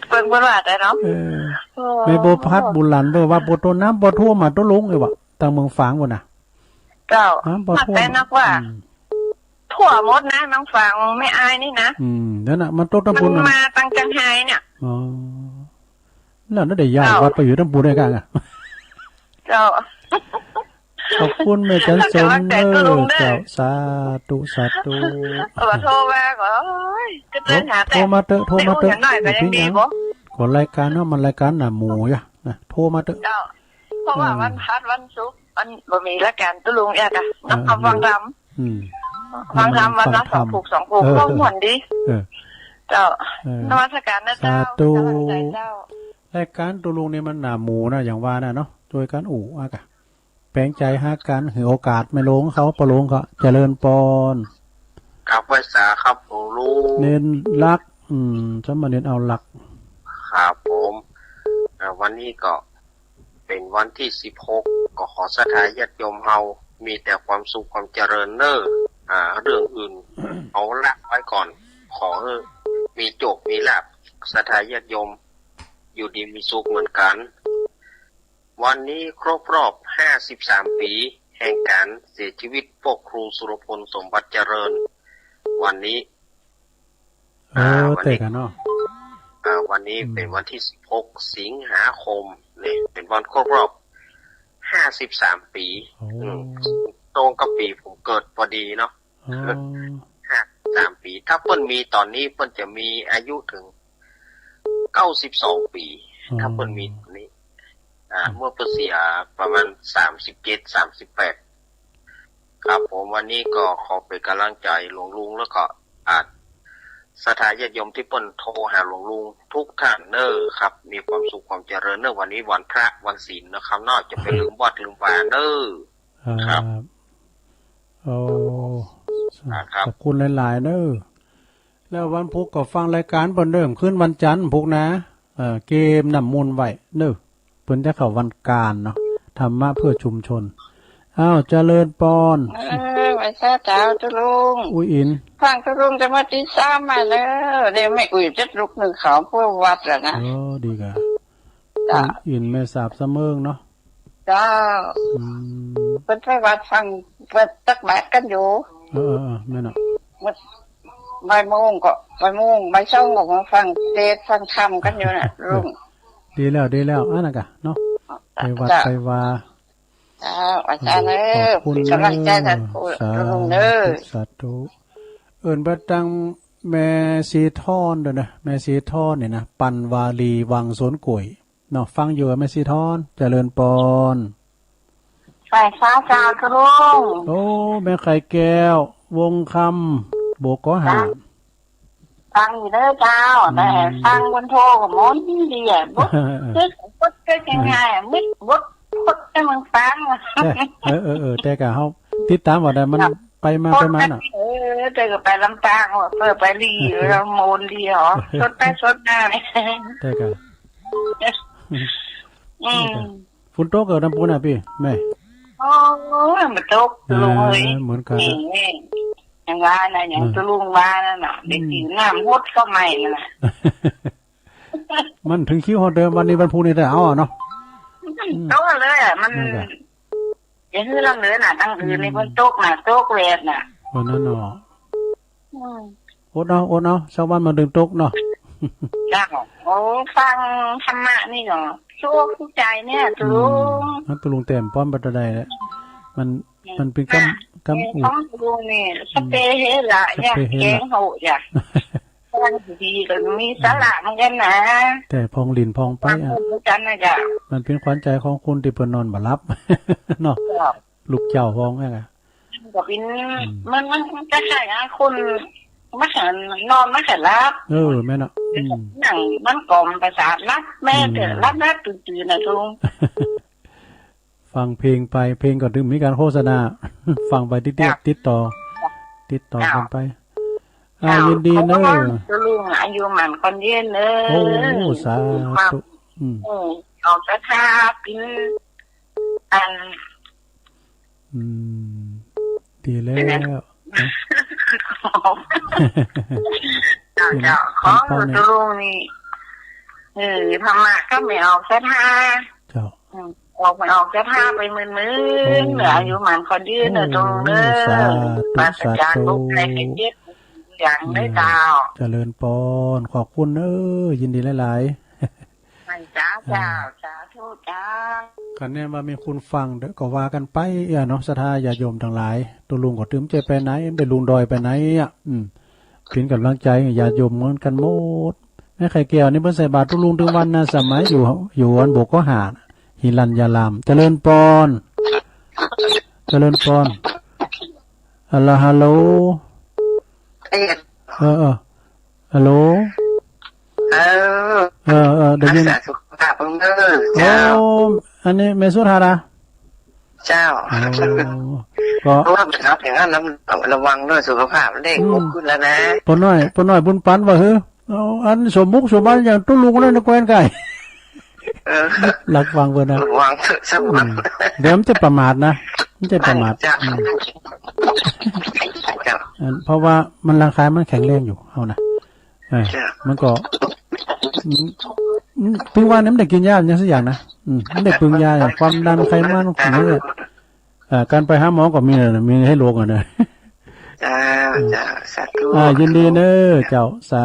เปิ้น เปิ้นว่าแต่เนาะ เออ โอ้ แม่บัวพัดบุญหลานเปิ้นว่า บ่ตกน้ำบ่ท่วมมาตกลงเลยว่ะ ตางเมืองฝางพู้นน่ะ เจ้า น้ำบ่ท่วม แต่นักว่า อืม ท่วมหมดนะ เมืองฝางแม่อายนี่นะ อืม นั่นน่ะ มันตกตางพู้นน่ะ มันมาตางเจียงไฮ้เนี่ย อ๋อ นั่นน่ะได้ย้าย เจ้า วัดไปอยู่ตางพู้นได้กันอ่ะ เจ้า ขอบคุณแม่จันสมเด้อ เจ้า สาธุ สาธุ ว่าโทรมาก็ โอ้ย ก็เดินหาแต่ โทรมาเถอะ โทรมาเถอะ ไม่รู้เห็นหน่อยก็ยังดีบ่ ก็รายการเนาะ มันรายการหน้าหมูอ่ะนะ โทรมาเถอะ เจ้า เพราะว่า อืม วันพฤหัส วันศุกร์ มันบ่มีรายการตุลุงเอียดอ่ะ เออ เนาะ ฟังธรรม อืม ฟังธรรมวันละ ฟังธรรม สองผูก สองผูก เออ ก็ม่วนดี เออ เจ้า เออ นมัสการนะเจ้า สาธุ กำลังใจเจ้า รายการตุลุงนี่มันหน้าหมูนะ อย่างว่านะเนาะ ช่วยกันอู้อ่ะกะ แปลงใจหากัน หื้อโอกาสแม่หลวงเขา ป้อหลวงเขา เจริญปอน ครับ ไหว้สาครับ หลวงลุง เณรลักษณ์ อืม สามเณรเอาลักษณ์ ครับผม อ่า วันนี้ก็เป็นวันที่สิบหก ก็ขอศรัทธาญาติโยมเฮา มีแต่ความสุขความเจริญเน้อ อ่า เรื่องอื่น เอาละไว้ก่อน ขอให้มีโชคมีลาภ ศรัทธาญาติโยม อยู่ดีมีสุขเหมือนกัน วันนี้ครบรอบ ห้าสิบสาม ปี แห่งการเสียชีวิตพวกครูสุรพลสมบัติเจริญ วันนี้ เออ อ่า วันนี้ แต่กันเนาะ อ่า วันนี้ อืม เป็นวันที่ สิบหก สิงหาคม เนี่ย เป็นวันครบรอบ ห้าสิบสาม ปี โอ้ อืม ตรงกับปีผมเกิดพอดีเนาะ อ๋อ ห้าสามปี ถ้าเปิ้นมีตอนนี้เปิ้นจะมีอายุถึง เก้าสิบสอง ปี อ๋อ ถ้าเปิ้นมีตอนนี้ อ่า อืม เมื่อเปิ้นเสียประมาณ สามสิบเจ็ด สามสิบแปด ครับผม วันนี้ก็ขอเป็นกำลังใจหลวงลุง แล้วก็ อ่า ศรัทธาญาติโยมที่เปิ้นโทรหาหลวงลุงทุกท่านเน้อครับ มีความสุขความเจริญเน้อ วันนี้วันพระวันศีลนะครับเนาะ จะไปลืมวัดลืมวาเน้อ ครับ ครับ โอ้ อ่า ครับ ขอบคุณหลายๆ เน้อ แล้ววันพุธก็ฟังรายการเปิ้นเริ่มคืนวันจันทร์พุธนะ เอ่อ เกมน้ำมนต์ไว้เน้อ เปิ้นจะเข้าวันการเนาะ ธรรมะเพื่อชุมชน อ้าว เจริญปอน เออ ไหว้สาเจ้าตุลุง อุ้ยอิน ฟังตุลุงจะมาตีสามมาแล้ว เดี๋ยวแม่อุ้ยจัดลุกนึ่งข้าวเพื่อวัดแล้วนะ เออ ดีกะ เจ้า อินแม่สาบเสมิงเนาะ เจ้า อืม เปิ้นไปวัดฟัง เปิ้นตักบาตรกันอยู่ เออ เออ เออ แม่นเนาะ มื้อบ่ายโมงก็ บ่ายโมง บ่ายสองก็มาฟังเทศน์ฟังธรรมกันอยู่น่ะ เออ ลุง ดีแล้ว ดีแล้ว อันนั้นกะเนาะ ไปวัด เจ้า ไปวา เจ้า อาจารย์เอ้ย ขอบคุณ เป็นกำลังใจ เด้อ ท่านผู้ สาธุ ลุงเด้อ สาธุ เอิ้นไปตังแม่สีทอนเด้อนะ แม่สีทอนนี่นะ ปันวาลีวังสวนกล้วย เนาะ ฟังอยู่แม่สีทอน เจริญปอน ไหว้สาเจ้าตุลุง โอ้ แม่ไข่แก้ว วงคำ โบกขอห้า ฟังอยู่เด้อเจ้า อืม แต่ฟังบนโทรก็ม่วนดีอะ บด เออ เออ กึก บดกึกยังไงอะ มิดบด บดให้มันฟัง เออ เออ เออ เออ แต่กะเฮาติดตามว่าได้มัน ครับ ไปมา ไปมาน่ะ เออ แต่ก็ไปลำปางว่ะ เปิดไปลี เออ แล้วม่วนดีเหรอ สดไปสดมาเนี่ย แต่กะ อืม ฝนตกก็น้ำปูนอ่ะพี่ แม่ โอ้ย มันตก อ่า ลงเลย เหมือนกัน นี่ อย่างว่านะ อย่าง อ่า ตุลุงว่านั่นน่ะ อืม เด็กกินน้ำหมดก็ไม่นั่นน่ะ มันถึงคิวเฮาเดิม วันนี้วันพุธนี่ได้เอาอ่ะเนาะ อืม ตกเลยอ่ะ มัน นั่นแหละ อย่างนี้ลำเหนือน่ะ ตั้งอื่นนี่ อืม มันตกน่ะ ตกแวดน่ะ วันนั้นเนาะ อืม อดเอา อดเอา สักวันมันดึงตกเนาะ จ้า โอ้ ฟังธรรมะนี่เนาะ ชั่วผู้ใจเนี่ย อืม ตุลุง มันตุลุงแต้มป้อมบัดใดแหละ มัน อืม มันเป็นกำ อ่ะ กำอุ ของตุลุงนี่ อืม สเปเฮละ สัพเพเหระ อยากแกงโหดอยาก ฟังดีก็มีสาระเหมือนกันนะ แต่พองหลินพองไป ฟัง อ่ะ เหมือนกันนะจ๊ะ มันเป็นขวัญใจของคนที่เพิ่นนอนบ่หลับ เนาะ ครับ ลูกเจ้าพองเนี่ยนะ ก็เป็น อืม มัน มัน มันคล้ายๆนะ คน มันก็นอนมันก็หลับ เออ แม่นเนาะ อืม นั่งมันกล่อมประสาทหลับ แม่เถอะ อืม หลับหลับตื่นตื่นนะลุง ฟังเพลงไป เพลงก็ถึงมีการโฆษณา ฟังไปติดๆ จ้ะ ติดต่อ จ้ะ ติดต่อกันไป จ้ะ อ่า ยินดีเนอะ ขอบคุณลุง อายุหมั่นขวัญยืนเนอะ โอ้ สาธุ อืม อืม ออกศรัทธาเป็น อัน อืม ดีแล้ว เป็นไง นะ เจ้า เจ้า ของหลวงปู่ลุงนี่ เออ ธรรมะก็ไม่ออกศรัทธา เจ้า อืม ออกไม่ออกศรัทธาไปหมื่นๆ โอ้ เหลืออายุหมั่นขวัญยืนเนอะ โอ้ ตรงเด้อ สาธุ ปราศจาก สาธุ โรคภัยไข้เจ็บ อย่างเด้อ อืม เจ้า เจริญพร ขอบคุณเนอะ ยินดีหลายๆ เจ้า เจ้า เออ สาธุเจ้า คันแน่ว่ามีคนฟังเด้อก็ว่ากันไปอะเนาะ ศรัทธาญาติโยมทั้งหลาย ตุ๊ลุงก็ตึงบ่ไปไหน บ่ได้ลงดอยไปไหนอะ อืม เป็นกำลังใจให้ญาติโยมเหมือนกันหมด แม่ไข่แก้วนี่เปิ้นใส่บาตรตุ๊ลุงทุกวันนะ สมัยอยู่ อยู่อันบกก็หา หิรัญญาราม เจริญพร เจริญพร ฮัลโหล ฮัลโหล เออ เออ ฮัลโหล เออ เออ เออ ได้ยิน รักษาสุขภาพเพิ่นเด้อ โอ้ เจ้า อันนี้แม่สุดารา เจ้า อ๋อ ก็ เพราะว่ามันเอาถึงขั้นระวังเรื่องสุขภาพ เลข อืม หกขึ้นแล้วนะ ป้าน้อย ป้าน้อยบุญปันว่า เฮ้อ เอา อันสมบุกสมบันอย่างตุ๊ลุงนั่นนะ แควนไก่ เออ รักฟังเพิ่นนะ ระวังเถอะ ระวัง อืม เดี๋ยวมันจะประมาทนะ มันจะประมาท เจ้า อืม เจ้า อัน เพราะว่ามันร่างกายมันแข็งแรงอยู่ เอานะ เออ เจ้า มันก็ อืม อืม ถึงว่าเนี่ยมันได้กินยาอย่างสักอย่างนะ อืม มันได้ปรุงยาอย่างความดันไขมันของมันเนี่ย อ่า การไปหาหมอก็มีนะ มีให้โรคอะนะ เจ้า เจ้า สาธุ อ่า ยินดีเนอะ เจ้า สา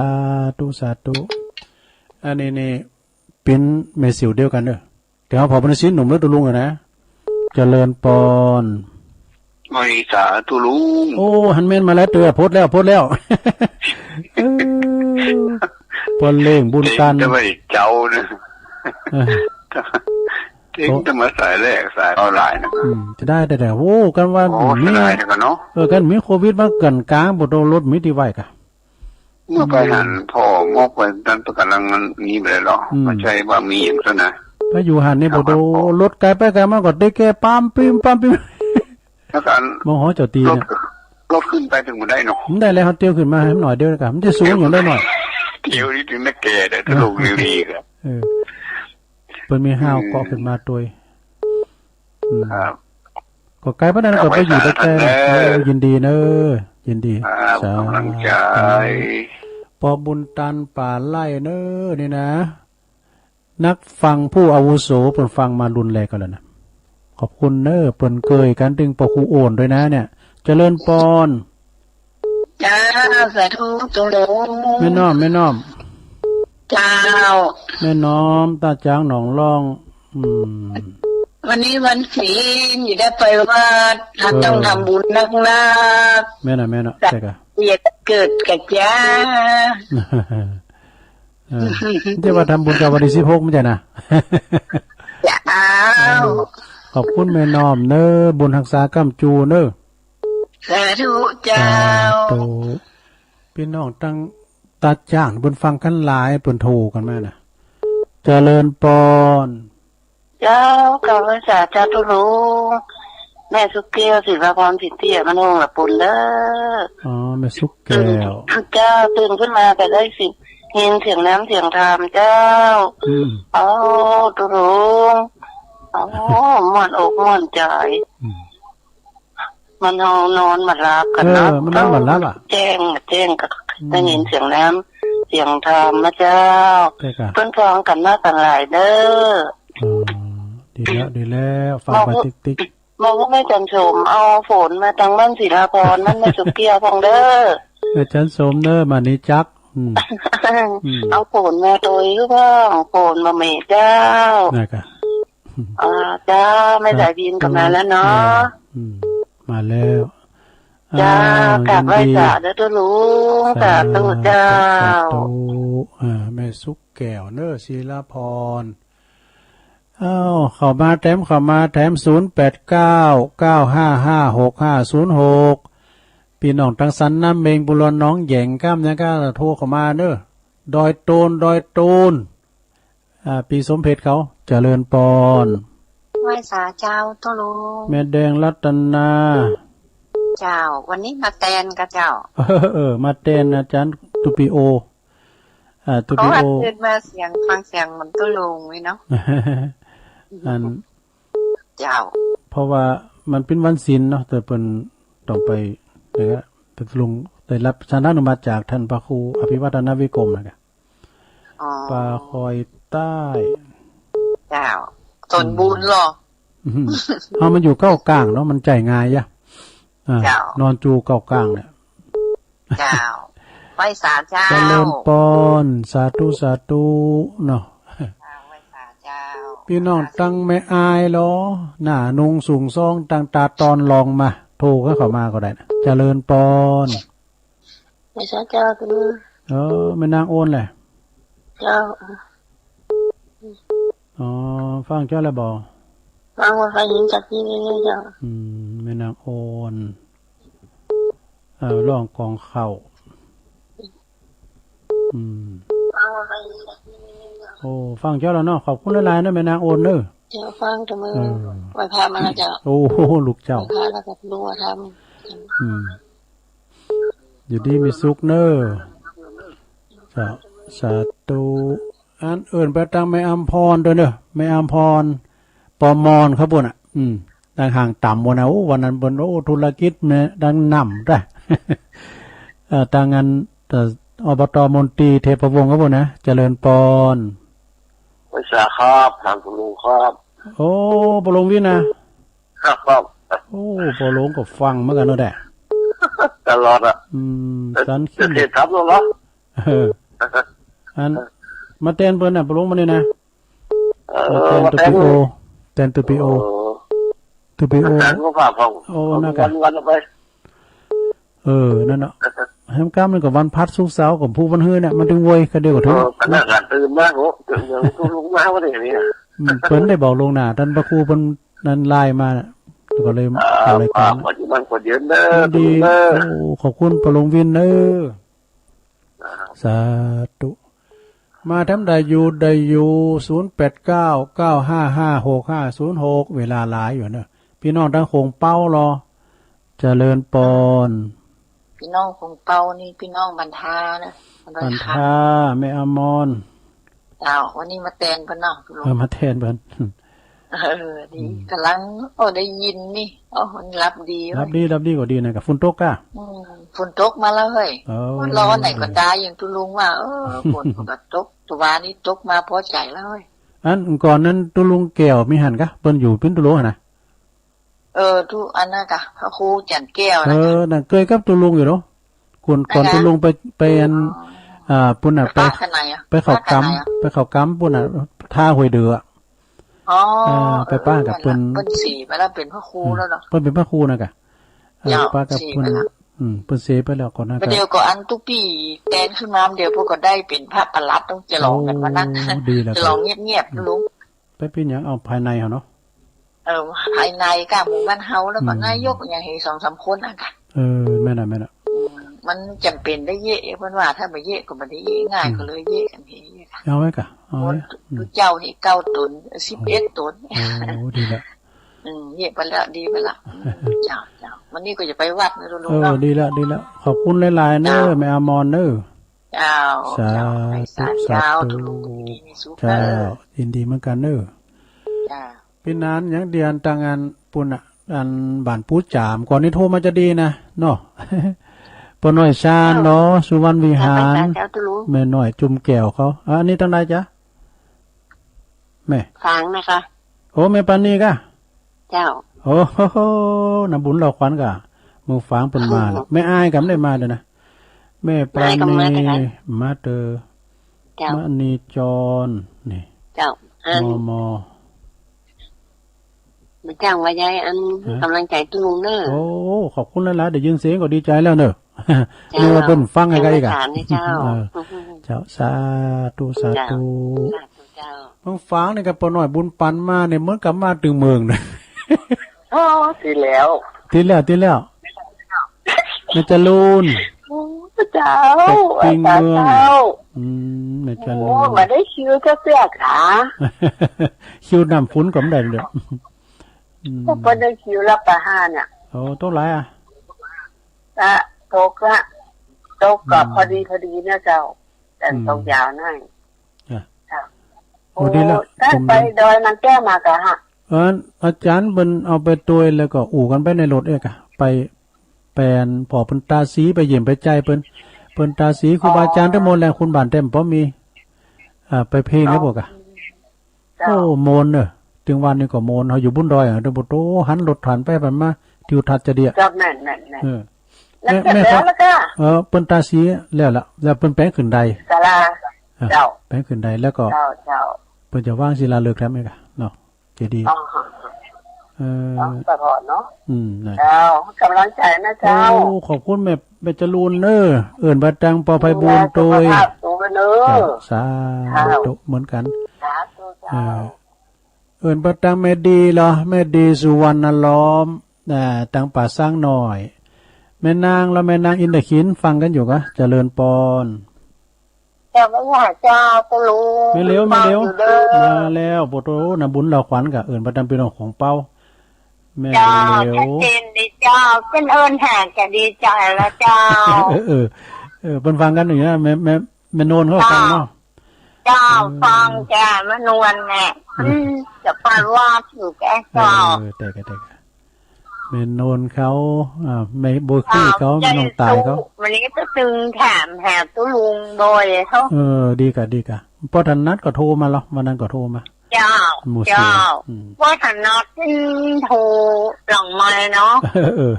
ธุ สาธุ อันนี้นี่ เป็นแม่สิวเดียวกันเนอะ แต่ว่าพอเป็นสิวหนุ่มแล้วตุ๊ลุงอะนะ เจริญพร ไม่สาตุ๊ลุง โอ้ หันแม่นมาแล้วเตื้อ โพดแล้ว โพดแล้ว เออ ปอนเล่งบุญตัน เต็งแต่ว่าเจ้าเนอะ เออ เต็งแต่มาสายแรก สายออนไลน์นะ อืม จะได้แต่ แต่ โอ้ กันว่า โอ้ มี เสียดายเหมือนกันเนาะ เออ กันมีโควิดมาเกินกลาง บ่โดนรถมีที่ไหวกะ เมื่อไปหันพ่อมอกไปนั่นประกันลังมันมีไปแล้วเหรอ อืม ไม่ใช่ว่ามีอย่างนั้นนะ ไปอยู่หันนี่ ครับ บ่โดน ครับ รถไกลไปไกลมาก็ได้แค่ปั๊มปิ๊มปั๊มปิ๊ม แล้วกัน มองหอเจ้าตีเนี่ย รถ รถขึ้นไปถึงบ่ได้เนาะ มันได้แล้ว เขาเตียวขึ้นมาให้มันหน่อยเดียวนะครับ มันจะสูงอยู่ได้หน่อย เตียวนี่ถึงได้แก่ได้ เออ ตลกดีๆ ครับ เออ เปิ้นมีห้าว อืม เกาะขึ้นมาตวย อืม ครับ ก็ไกลปานนั้นก็ไปอยู่ได้แค่ เอาไว้สาธุเด้อ เออ ยินดีเนอะ ยินดี ครับ สาธุ กำลังใจ ปอบุญตันป่าไร่เนอะ นี่นะ นักฟังผู้อาวุโส เปิ้นฟังมารุ่นแรกกันแล้วนะ ขอบคุณเนอะ เปิ้นเกยกันถึงปอครูโอนด้วยนะเนี่ย เจริญพร เจ้า สาธุ ตุ๊ลุง แม่น้อม แม่น้อม เจ้า แม่น้อม ตาจางหนองล่อง อืม วันนี้วันศีล อย่าได้ไปวัด เออ ต้องทำบุญนักๆ แม่นอะ แม่นอะ ใช่กะ เบียดเกิดกับจ้า เออ มันจะว่าทำบุญกับวันที่สิบหก มันจะนะ เจ้า เออ ขอบคุณแม่น้อมเนอะ บุญฮักษาค้ำจูเนอะ สาธุเจ้า สาธุ พี่น้องตังตาจ้างเปิ้นฟังกันหลาย เปิ้นโทรกันมานะ เจริญพร เจ้า กราบไหว้สาธุตุ๊ลุง แม่สุกแก้ว ศิลาพร สิทธิอมรวงศ์ละปุณเด้อ อ๋อ แม่สุกแก้ว เจ้า ตื่นขึ้นมาก็ได้สิ ยินเสียงน้ำเสียงธรรมเจ้า อืม โอ้ ตุ๊ลุง โอ้ ม่วนอกม่วนใจ อืม มันเฮานอนบ่หลับกันเนาะ เออ มันนอนบ่หลับอะ แจ้ง แจ้งก็ อืม ได้ยินเสียงน้ำเสียงธรรมนะเจ้า ใช่ค่ะ เปิ้นฟังกันมาตั้งหลายเด้อ อ๋อ ดีแล้ว ดีแล้ว ฟังไปติ๊กๆ บอกว่าแม่จันโสมเอาโฟนมาทางบ้านศิลาพรนั่น แม่สุกแก้วพ่องเด้อ แม่จันโสมเด้อ มานี่จัก อืม อืม เอาโฟนมาโดยหรือเปล่า โฟนมาเมเจ้า นะคะ อ่า เจ้า แม่สายพินก็มาแล้วเนาะ เออ อืม มาแล้ว เจ้า อ้าว กราบไหว้ ยินดี สาธุตุ๊ลุง สาธุ สาธุเจ้า สาธุ อ่า แม่สุกแก้วเนอะ ศิลาพร อ้าว เข้ามาแถม เข้ามาแถม ศูนย์แปดเก้า เก้าห้าห้า หกห้าศูนย์หก พี่น้องตังสันน้ำเม็ง บุรอนหนองแหยง ก้ามยังกล้าโทรเข้ามาเนอะ ดอยโตน ดอยโตน อ่า พี่สมเพชรเขา เจริญปอน ไหว้สาเจ้าตุ๊ลุง แม่แดงรัตนา เจ้า วันนี้มาแตนกะเจ้า เออ มาแตนอาจารย์ตูปิโอ อ่า ตูปิโอ เพราะว่าตื่นมาเสียง ฟังเสียงเหมือนตุ๊ลุงนี่เนาะ อัน เจ้า เพราะว่ามันเป็นวันศีลเนาะ แต่เปิ้นต้องไปนะครับ แต่ลุงได้รับฉันทานุมัติจากท่านพระครูอภิวัฒนวิกรมนะครับ อ๋อ ป่าคอยใต้ เจ้า สนบูรณ์เหรอ อืม เอามันอยู่เก้ากลางเนาะ มันใจง่ายยะ อ่า เจ้า นอนจูเก้ากลางเนี่ย เจ้า ไหว้สาเจ้า เจริญปอน สาธุ สาธุ เนาะ เจ้า ไหว้สาเจ้า พี่น้องตังแม่อายเหรอ หน้านุ่งสูงซอง ตังตาตอนลองมา โทรเข้ามาก็ได้นะ เจริญปอน ไหว้สาเจ้า เออ แม่นางโอนแหละ เจ้า อ๋อ ฟังเจ้าแล้วบ่ ฟังว่าใครเห็นจากที่นี่เจ้า อืม แม่นางโอน เออ ร้องกองข้าว อืม ฟังว่าใครเห็นจากที่นี่เจ้า โอ้ ฟังเจ้าแล้วเนาะ ขอบคุณหลายๆ นะแม่นางโอนเด้อ เจ้า ฟังแต่มือ เออ ไหว้พระมาแล้วเจ้า โอ้โห ลูกเจ้า ไหว้พระแล้วก็รู้ว่าทำ อืม อยู่ดีมีสุขเนอะ สา สาธุ อันเอิ้นไปตังแม่อำพรด้วยเนอะ แม่อำพร ปอมอนครับผมน่ะ อืม ตังห่างต่ำวันนะ โอ้ วันนั้นเปิ้น โอ้ ธุรกิจเนี่ยดังนำได้ เอ่อ ตังอัน เอ่อ อบต มนตรี เทพวงศ์ครับผมนะ เจริญปอน ไหว้สาครับ ท่านผู้ลุงครับ โอ้ ปอหลวงวินนะ ครับ ครับ โอ้ ปอหลวงก็ฟังเหมือนกันเนาะแด่ ตลอดอะ อืม สัน จะ คิด เสียทับแล้วเหรอ เออ อัน มาแตนเปิ้นน่ะ ปอหลวงมานี่นะ เออ มาแตน มาแตน ตูปิโอ แตนตูปิโอ เออ ตูปิโอ แตนก็ฝากฟัง โอ้ นั่นกะ วันๆ ไป เออ นั่นเนาะ แฮมกล้ามนี่ก็วันพัดสุกร์เสาร์ก็ผู้วันฮื้อเนี่ย มันถึงโวย ก็เดียวก็ถึง เออ ขนาดการตื่นมา โห ตื่นยังต้องลุกมาวันนี้เนี่ย อืม เปิ้นได้บอกล่วงหน้า ท่านพระครูเปิ้นนั่นไลน์มาน่ะ ก็เลย อ่า ทำรายการ ฝากไว้ที่มันคนเดียวเด้อ ยินดี เด้อ โอ้ ขอบคุณปอหลวงวินเด้อ อ่า สาธุ มาทางใดอยู่ ได้อยู่ ศูนย์แปดเก้า เก้าห้าห้า หกห้าศูนย์หก เวลาหลายอยู่เนอะ พี่น้องทางโขงเป๊าเหรอ เจริญปอน พี่น้องโขงเป๊านี่พี่น้องบันทานะ บันทา แม่อมร เจ้า วันนี้มาแตนเปิ้นเนาะ เออ มาแตนเปิ้น เออ ดี อืม กำลัง โอ้ ได้ยินนี่ โอ้ มันรับดีเว้ย รับดี รับดีก็ดีนะ กับฝนตกกะ อืม ฝนตกมาแล้วเฮ้ย เออ มันร้อนไหนก็ได้ อย่างตุ๊ลุงว่า เออ ฝนก็ตก ตัววานี้ตกมาพอใจแล้วเฮ้ย อันก่อนนั้นตุ๊ลุงแก้วมีหันกะ เปิ้นอยู่ปิ้นตุ๊ลุงหั้นนะ เออ ตุ๊ อันนั้นกะ พระครูจันทร์แก้วนะ เออ นั่นเกยกับตุ๊ลุงอยู่เนาะ ก่อน ก่อนตุ๊ลุงไป ไปอัน อ๋อ อ่า ปุ้นน่ะ ไป ไปป้าข้างในอะ ไปเขากำ ป้าข้างในอะ ไปเขากำปุ้นน่ะ ท่าห้วยเดือ อ๋อ อ่า ไปป้ากับเปิ้น เปิ้นเสียไปแล้ว เป็นพระครูแล้วเนาะ อืม เปิ้นเป็นพระครูนะกะ อ่า เจ้า ป้ากับเปิ้น เสียไปแล้ว อืม เปิ้นเสียไปแล้วก่อนนะ ประเดี๋ยวก็อันตุ๊ปีแตนขึ้นมา เดี๋ยวพวกก็ได้เป็นพระปลัด ต้องฉลองกันวันนั้น โอ้ ดีแล้ว ฉลองเงียบๆ อืม ลุง ไปปิ้นหยังเอาภายในเหรอเนาะ เออ ภายในกะหมู่บ้านเฮา แล้วก็ อืม นายกอย่างเห็นสองสามคนอะกะ เออ แม่นน่ะ แม่นน่ะ อืม มันจำเป็นได้เยอะ เปิ้นว่าถ้าบ่เยอะก็บ่ได้เยอะง่าย อืม ก็เลยเยอะกันเฮอะกะ เอาไว้กะ เอาไว้ โอ้ อืม เจ้านี่เก้าตน สิบเอ็ดตน โอ้ ดีละ อืม เยอะไปแล้ว ดีไปละ อืม เจ้า เจ้า วันนี้ก็จะไปวัดนะลุงเนาะ เออ ดีละ ดีละ ขอบคุณหลายๆ เนอะ เจ้า แม่อมรเนอะ เจ้า สาธุ เจ้า ให้สาธุ สาธุ เจ้า ทุกคนดีมีสุข เจ้า เด้อ ยินดีเหมือนกันเนอะ เจ้า เป็นนานอย่างเดียว ตังอันปุ้นน่ะ อันบ้านปูจาม ก่อนนี้โทรมาจะดีนะ เนาะ ป้อน้อยชาญเนาะ สุวรรณวิหาร เจ้า เจ้า เจ้า แม่น้อยจุ่มแก้วเขา อ่ะ อันนี้ตังใดจ๊ะ แม่ ฝางนะคะ โอ้ แม่ปราณีกะ เจ้า โอ้โห น้ำบุญเราขวัญกะ มือฝางเปิ้นมาแล้ว แม่อายกะไม่ได้มาเลยนะ แม่ปราณี แม่อายกะมาแต่ไกล มาเตอ เจ้า มณีจร นี่ เจ้า อัน มอมอ มาจ้างว่ายายอัน ฮะ กำลังใจตุ๊ลุงเนอะ โอ้ ขอบคุณหลายๆ ได้ยินเสียงก็ดีใจแล้วเนอะ เจ้า นึกว่าเปิ้นฟังให้กันอีกอะ เป็นประธานนะเจ้า เออ เจ้า สาธุ สาธุ เจ้า สาธุเจ้า เมืองฝางนี่กับป้อน้อยบุญปันมาเนี่ย เหมือนกับมาตึงเมืองนะ โอ้ ทีแล้ว ทีแล้ว ทีแล้ว แม่จรูน โอ้ เจ้า เต็กปิ้งเมือง เจ้า อืม แม่จรูน โอ้ บ่ได้คิวจักเทื่อกะ คิวน้ำฝนก็บ่ได้เด้อ อืม ก็บ่ได้คิวละปะห้าเนี่ย โอ้ ตกหลายอ่ะ ละ ตกละ ตกก็ อืม พอดีพอดีนะเจ้า แต่ อืม ตกยาวหน่อย อ่ะ ค่ะ โอ้ ดีละ โอ้ ท่าน ผม ไปดอยนางแก้วมากะฮะ เออ อาจารย์เปิ้นเอาไปตวยแล้วก็อู้กันไปในรถเอกอะ ไป แปน พอเปิ้นตาสีไปเยี่ยมไปใจเปิ้น เปิ้นตาสีครูบาอาจารย์ทั้งหมดแหละ คุณบ้านเต็มพอมี อ่า ไปเพลงแล้วบอกอะ เจ้า โอ้ โมนเนอะ ถึงวันนี้ก็โมน เฮาอยู่บุญดอยอะ เดี๋ยวบ่โตหันรถผ่านไปผ่านมา ทิวทัศน์จะเดีย เจ้า แม่นๆๆ เออ แล้ว แม่ เสร็จ แม่ แล้วล่ะกะ เออ เปิ้นตาสีแล้วล่ะ แล้วเปิ้นแปลงขึ้นใด ศาลา อ่ะ เจ้า แปลงขึ้นใดแล้วก็ เจ้า เจ้า เปิ้นจะวางศิลาฤกษ์แถมอีกอะเนาะ เจดีย์ อ๋อ เออ เนาะ สะท้อนเนาะ อืม นั่น เจ้า กำลังใจนะเจ้า โอ้ ขอบคุณแม่ แม่จรูนเนอะ เอิ้นบ่าตังปอไพบูลย์โตย สุขภาพสูงเนอะ เจ้า สาธุ เจ้า เหมือนกัน สาธุเจ้า เออ เอิ้นบ่าตังแม่ดีเหรอ แม่ดีสุวรรณล้อม อ่า ตังป่าซางน้อย แม่นางแล้วแม่นางอินทขินฟังกันอยู่กะ เจริญปอน เจ้า แม่ย่าเจ้า ตะลุง แม่เหลียว แม่เหลียว อยู่เด้อ มาแล้ว โปโตนะ บุญเหล่าขวัญกะ เอิ้นบ่าตังพี่น้องของเปา แม่ เจ้า เหลียว ชัดเจนดีเจ้า เปิ้นเอิ้นหาก็ดีใจแล้วเจ้า เออ เออ เออ เปิ้นฟังกันอยู่นะ แม่ แม่ แม่นวลเขาฟังเนาะ เจ้า เออ ฟังจ้ะ แม่นวลเนี่ย เออ อืม จะปาดวาดอยู่แก เออ เจ้า เออ แต่ก็ แต่ก็ แม่นวลเขา อ่า แม่บัวคลี่เขา อ่า แม่น้องต่ายเขา วันนี้ก็ตึงถามหาตุ๊ลุงบ่อยเขา เออ ดีกะ ดีกะ พอถนัดก็โทรมาเหรอ วันนั้นก็โทรมา เจ้า หมู่สี่ เจ้า อืม พอถนัดขึ้นโทรหลังไมค์เนาะ เออ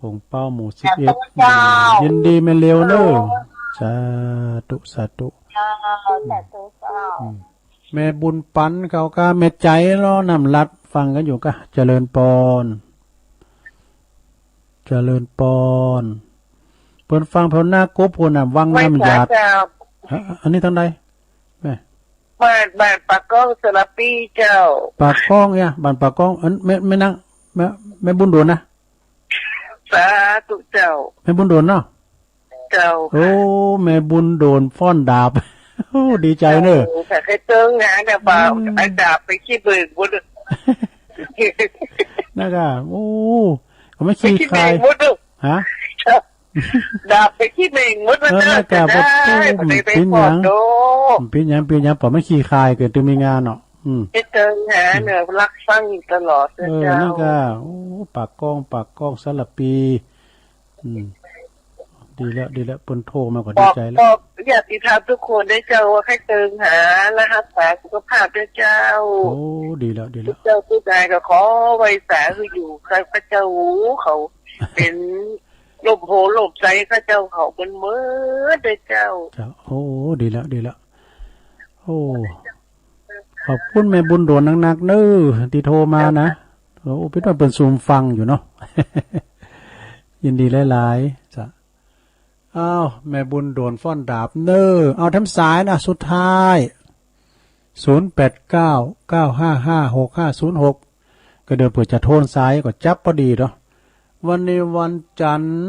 หงเป้าหมู่สิบเอ็ด เจ้า ยินดีแม่เหลียวเนอะ เออ สาธุ สาธุ เจ้า สาธุเจ้า อืม แม่บุญปันเขากะ แม่ใจ๋ล้อน้ำลัดฟังกันอยู่กะ เจริญปอน เจริญปอน เปิ้นฟังแผวหน้ากบพู้นน่ะ วังน้ำหยาด ไหว้สาเจ้า ฮะ อันนี้ทางใด แม่ บ้าน บ้านปากก้องสารปีเจ้า ปากก้องเนี่ย บ้านปากก้อง อัน แม่ แม่นาง แม่ แม่บุญโดนนะ สาธุเจ้า แม่บุญโดนเนาะ เจ้า โอ้ แม่บุญโดนฟ้อนดาบ โอ้ ดีใจเนอะ เจ้า แต่ใครเติงหาเนี่ย บ่าว อืม ไอ้ดาบไปขี้เบิ่งหมดเลย นะกะ โอ้ ก็ไม่ขี้คาย ไปขี้เบิ่งหมดเลย ฮะ ดาบไปขี้เบิ่งหมดเลย เออ นะกะ เจ้า โอ้ บ่ได้ไป มันเป็นหยัง ฟ้อนโด มันเป็นหยัง เป็นหยัง ปอไม่ขี้คาย เกิดจะมีงานเนาะ อืม ใครเติงหาเนี่ย รักฟังอยู่ตลอดเลย เออ เจ้า นะกะ โอ้ ปากก้อง ปากก้องสารปี อืม ดีแล้ว ดีแล้ว เปิ้นโทรมาก็ดีใจแล้ว บอก บอกญาติธรรมทุกคนด้วยเจ้า ว่าให้เติมหาและรักษาสุขภาพด้วยเจ้า โอ้ ดีแล้ว ดีแล้ว เจ้าผู้ใดก็ขอไหว้สาคืออยู่ ข้าพเจ้าเขาเป็นลมโพลมไส้ ข้าเจ้าเขาเป็นเมิดด้วยเจ้า เจ้า โอ้ ดีแล้ว ดีแล้ว โอ้ ขอบคุณแม่บุญโดนนักๆเน้อ ตี้โทรมานะ โอ้ เปิ้นว่าเปิ้นซูมฟังอยู่เนาะ ยินดีหลายๆ จ้ะ อ้าว แม่บุญโดนฟ้อนดาบเน้อ เอาแถมสายนะ สุดท้าย ศูนย์แปดเก้า เก้าห้าห้า หกห้าศูนย์หก ก็เดี๋ยวเผื่อจะโทนสายก็จับพอดีเนาะ วันนี้วันจันทร์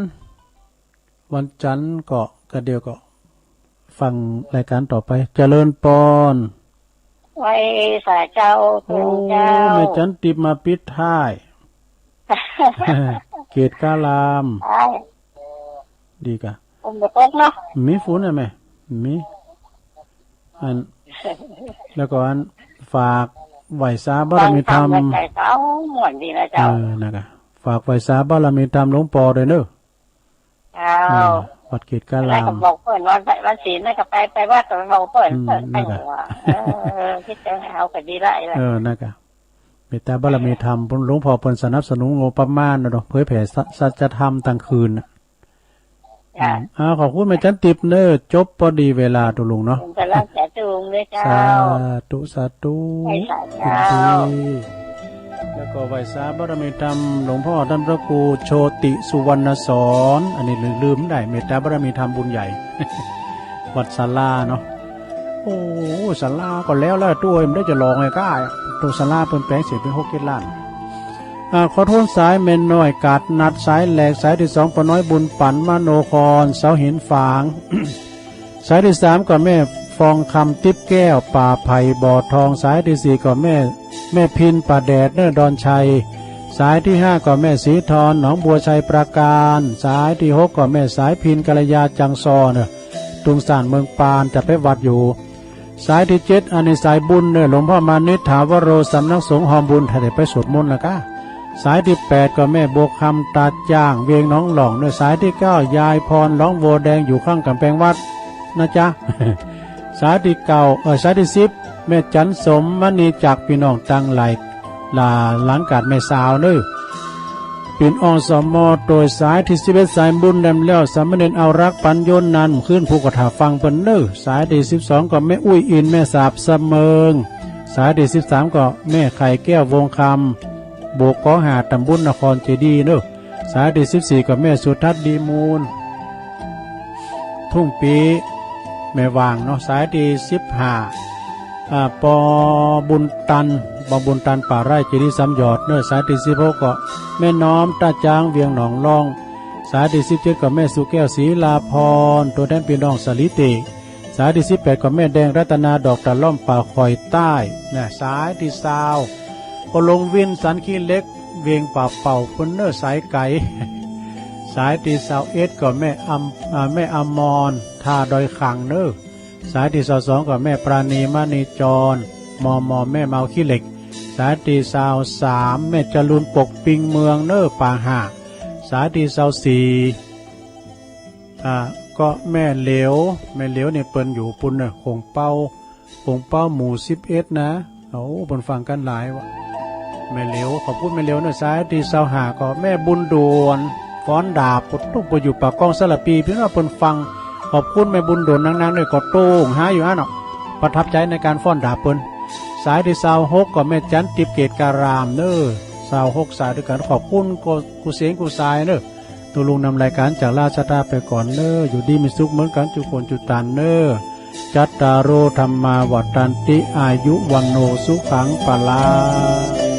วันจันทร์ก็ ก็เดี๋ยวก็ฟังรายการต่อไป เจริญปอน ไหว้สาเจ้า โอ้ เจ้า แม่จันติบมาปิดท้าย เกตกาลาม ใช่ ดีกะ ฝนบ่ตกเนาะ มีฝนอะแม่ มี อัน แล้วก็อัน ฝากไหว้สาบารมีธรรม ฟังธรรมแล้วใจเศร้าม่วนดีนะเจ้า เออ นะกะ ฝากไหว้สาบารมีธรรมหลวงปอด้วยเนอะ เจ้า เออ วัดเกตกาลาม แล้วก็บอกเปิ้นว่าวันศีลนั่นก็ไป ไปวัดก็บอกเปิ้น อืม เปิ้น นะกะ เปิ้นว่า เออ คิดจะเอาก็ดีละ เออ นะกะ เมตตาบารมีธรรม หลวงพ่อเปิ้นสนับสนุนงบประมาณนะเนาะ เผยแผ่สั สัจธรรมตั้งคืนน่ะ จ้ะ อืม อ่า ขอบคุณแม่จันติบเนอะ จบพอดีเวลา ตุ๊ลุงเนาะ ผมกำลังจะจุงด้วยเจ้า สาธุ สาธุ ให้สาธุ ยินดี แล้วก็ไหว้สาบารมีธรรม หลวงพ่อท่านพระครูโชติสุวรรณสอน อันนี้ลืมได้ เมตตาบารมีธรรมบุญใหญ่ วัดศาลาเนาะ โอ้ ศาลาก็แล้วแล้ว ตัวเองไม่ได้จะลองไงก้า ตัวศาลาเปิ้นแปลงเสร็จเป็นหกเจ็ดล้าน อา ขอทูลสายแม่น้อยกาดนัด สายแรก สายตี้สองป้าน้อยบุญปันมโนคร เสาหินฝาง สายตี้สามก็แม่ฟองคำติ๊บแก้วป่าไผ่บ่อทอง สายตี้สี่ก็แม่ แม่พินป่าแดดเนอดอนชัย สายตี้ห้าก็แม่สีทอนหนองบัวชัยปราการ สายตี้หกก็แม่สายพินกัลยาจังซอเนอ ตุงสานเมืองปานจะไปวัดอยู่ สายตี้เจ็ด อันนี้สายบุญเนอ หลวงพ่อมานิษฐาวโร สำนักสงฆ์ฮอมบุญ ถ้าได้ไปสวดมนต์นะกะ สายตี้แปด ก็แม่บัวคำตาจ้าง เวียงหนองหล่องเนอ สายตี้เก้า ยายพร หนองบัวแดง อยู่ข้างกำแพงวัดนะจ๊ะ สายตี้เก้า เออ สายตี้สิบ แม่จันสมมณีจากพี่น้องตังหลาย หล่าหลังกาดแม่สาวเนอ ปิ่นอองสมอ โดยสายตี้สิบเอ็ด สายบุญแหลมแล้ว สามเณรเอารักปัญโยนนันขึ้นผู้กระถาฟังเปิ้นเนอ สายตี้สิบสอง ก็แม่อุ้ยอิน แม่สาบสะเมิง สายตี้สิบสาม ก็แม่ไข่แก้ววงคำ โบกกอหาดตำบลนครเจดีย์เนอ สายตี้สิบสี่ ก็แม่สุทัศน์ดีมูล ทุ่งปี แม่ว่างเนาะ สายตี้สิบห้า อ่า ปอบุญตัน ปอบุญตันป่าไร่เจดีย์สามยอดเนอะ สายตี้สิบหก ก็แม่น้อมต้าจ้างเวียงหนองล่อง สายตี้สิบเจ็ด ก็แม่สุแก้วศรีลาพร ตัวแทนพี่น้องสาลีเต สายตี้สิบแปด ก็แม่แดงรัตนาดอกตะล่อมป่าคอยใต้นะ สายตี้ซาว ปอลงวินสันขี้เหล็ก เวียงป่าเป่าเปิ้นเนอสายไกล สายตี้ซาวเอ็ด ก็แม่อำ อ่า แม่อมร ท่าดอยขังเนอ สายตี้ซาวสอง ก็แม่ปราณีมณีจร มอมอ แม่เมาขี้เหล็ก สายตี้ซาวสาม แม่จรูนปกปิงเมืองเนอป่าห่า สายตี้ซาวสี่ อ่า ก็แม่เหลียว แม่เหลียวนี่เปิ้นอยู่ปุ้นเนอะ โขงเป้า โขงเป้าหมู่สิบเอ็ดนะ โอ้ เปิ้นฟังกันหลายวะ แม่เหลียว ขอบคุณแม่เหลียวเนอะ สายตี้ซาวห้า ก็แม่บุญด่วน ฟ้อนดาบ ก็ตุ๊กไปอยู่ปากกองสารปี พี่น้องเปิ้นฟัง ขอบคุณแม่บุญด่วนนักๆ เนี่ย ก็โต้งหาอยู่อันเนาะ ประทับใจในการฟ้อนดาบเปิ้น สายตี้ซาวหก ก็แม่จันทิพย์เกตการามเนอะ ซาวหก สายด้วยกัน ขอบคุณกูเสียงกูสายเนอะ ตูลุงนำรายการจากราชดาไปก่อนเนอ อยู่ดีมีสุขเหมือนกันจุคนจุตันเนอ จัตตาโร ธัมมา วัฑฒันติ อายุ วัณโณ สุขัง พลัง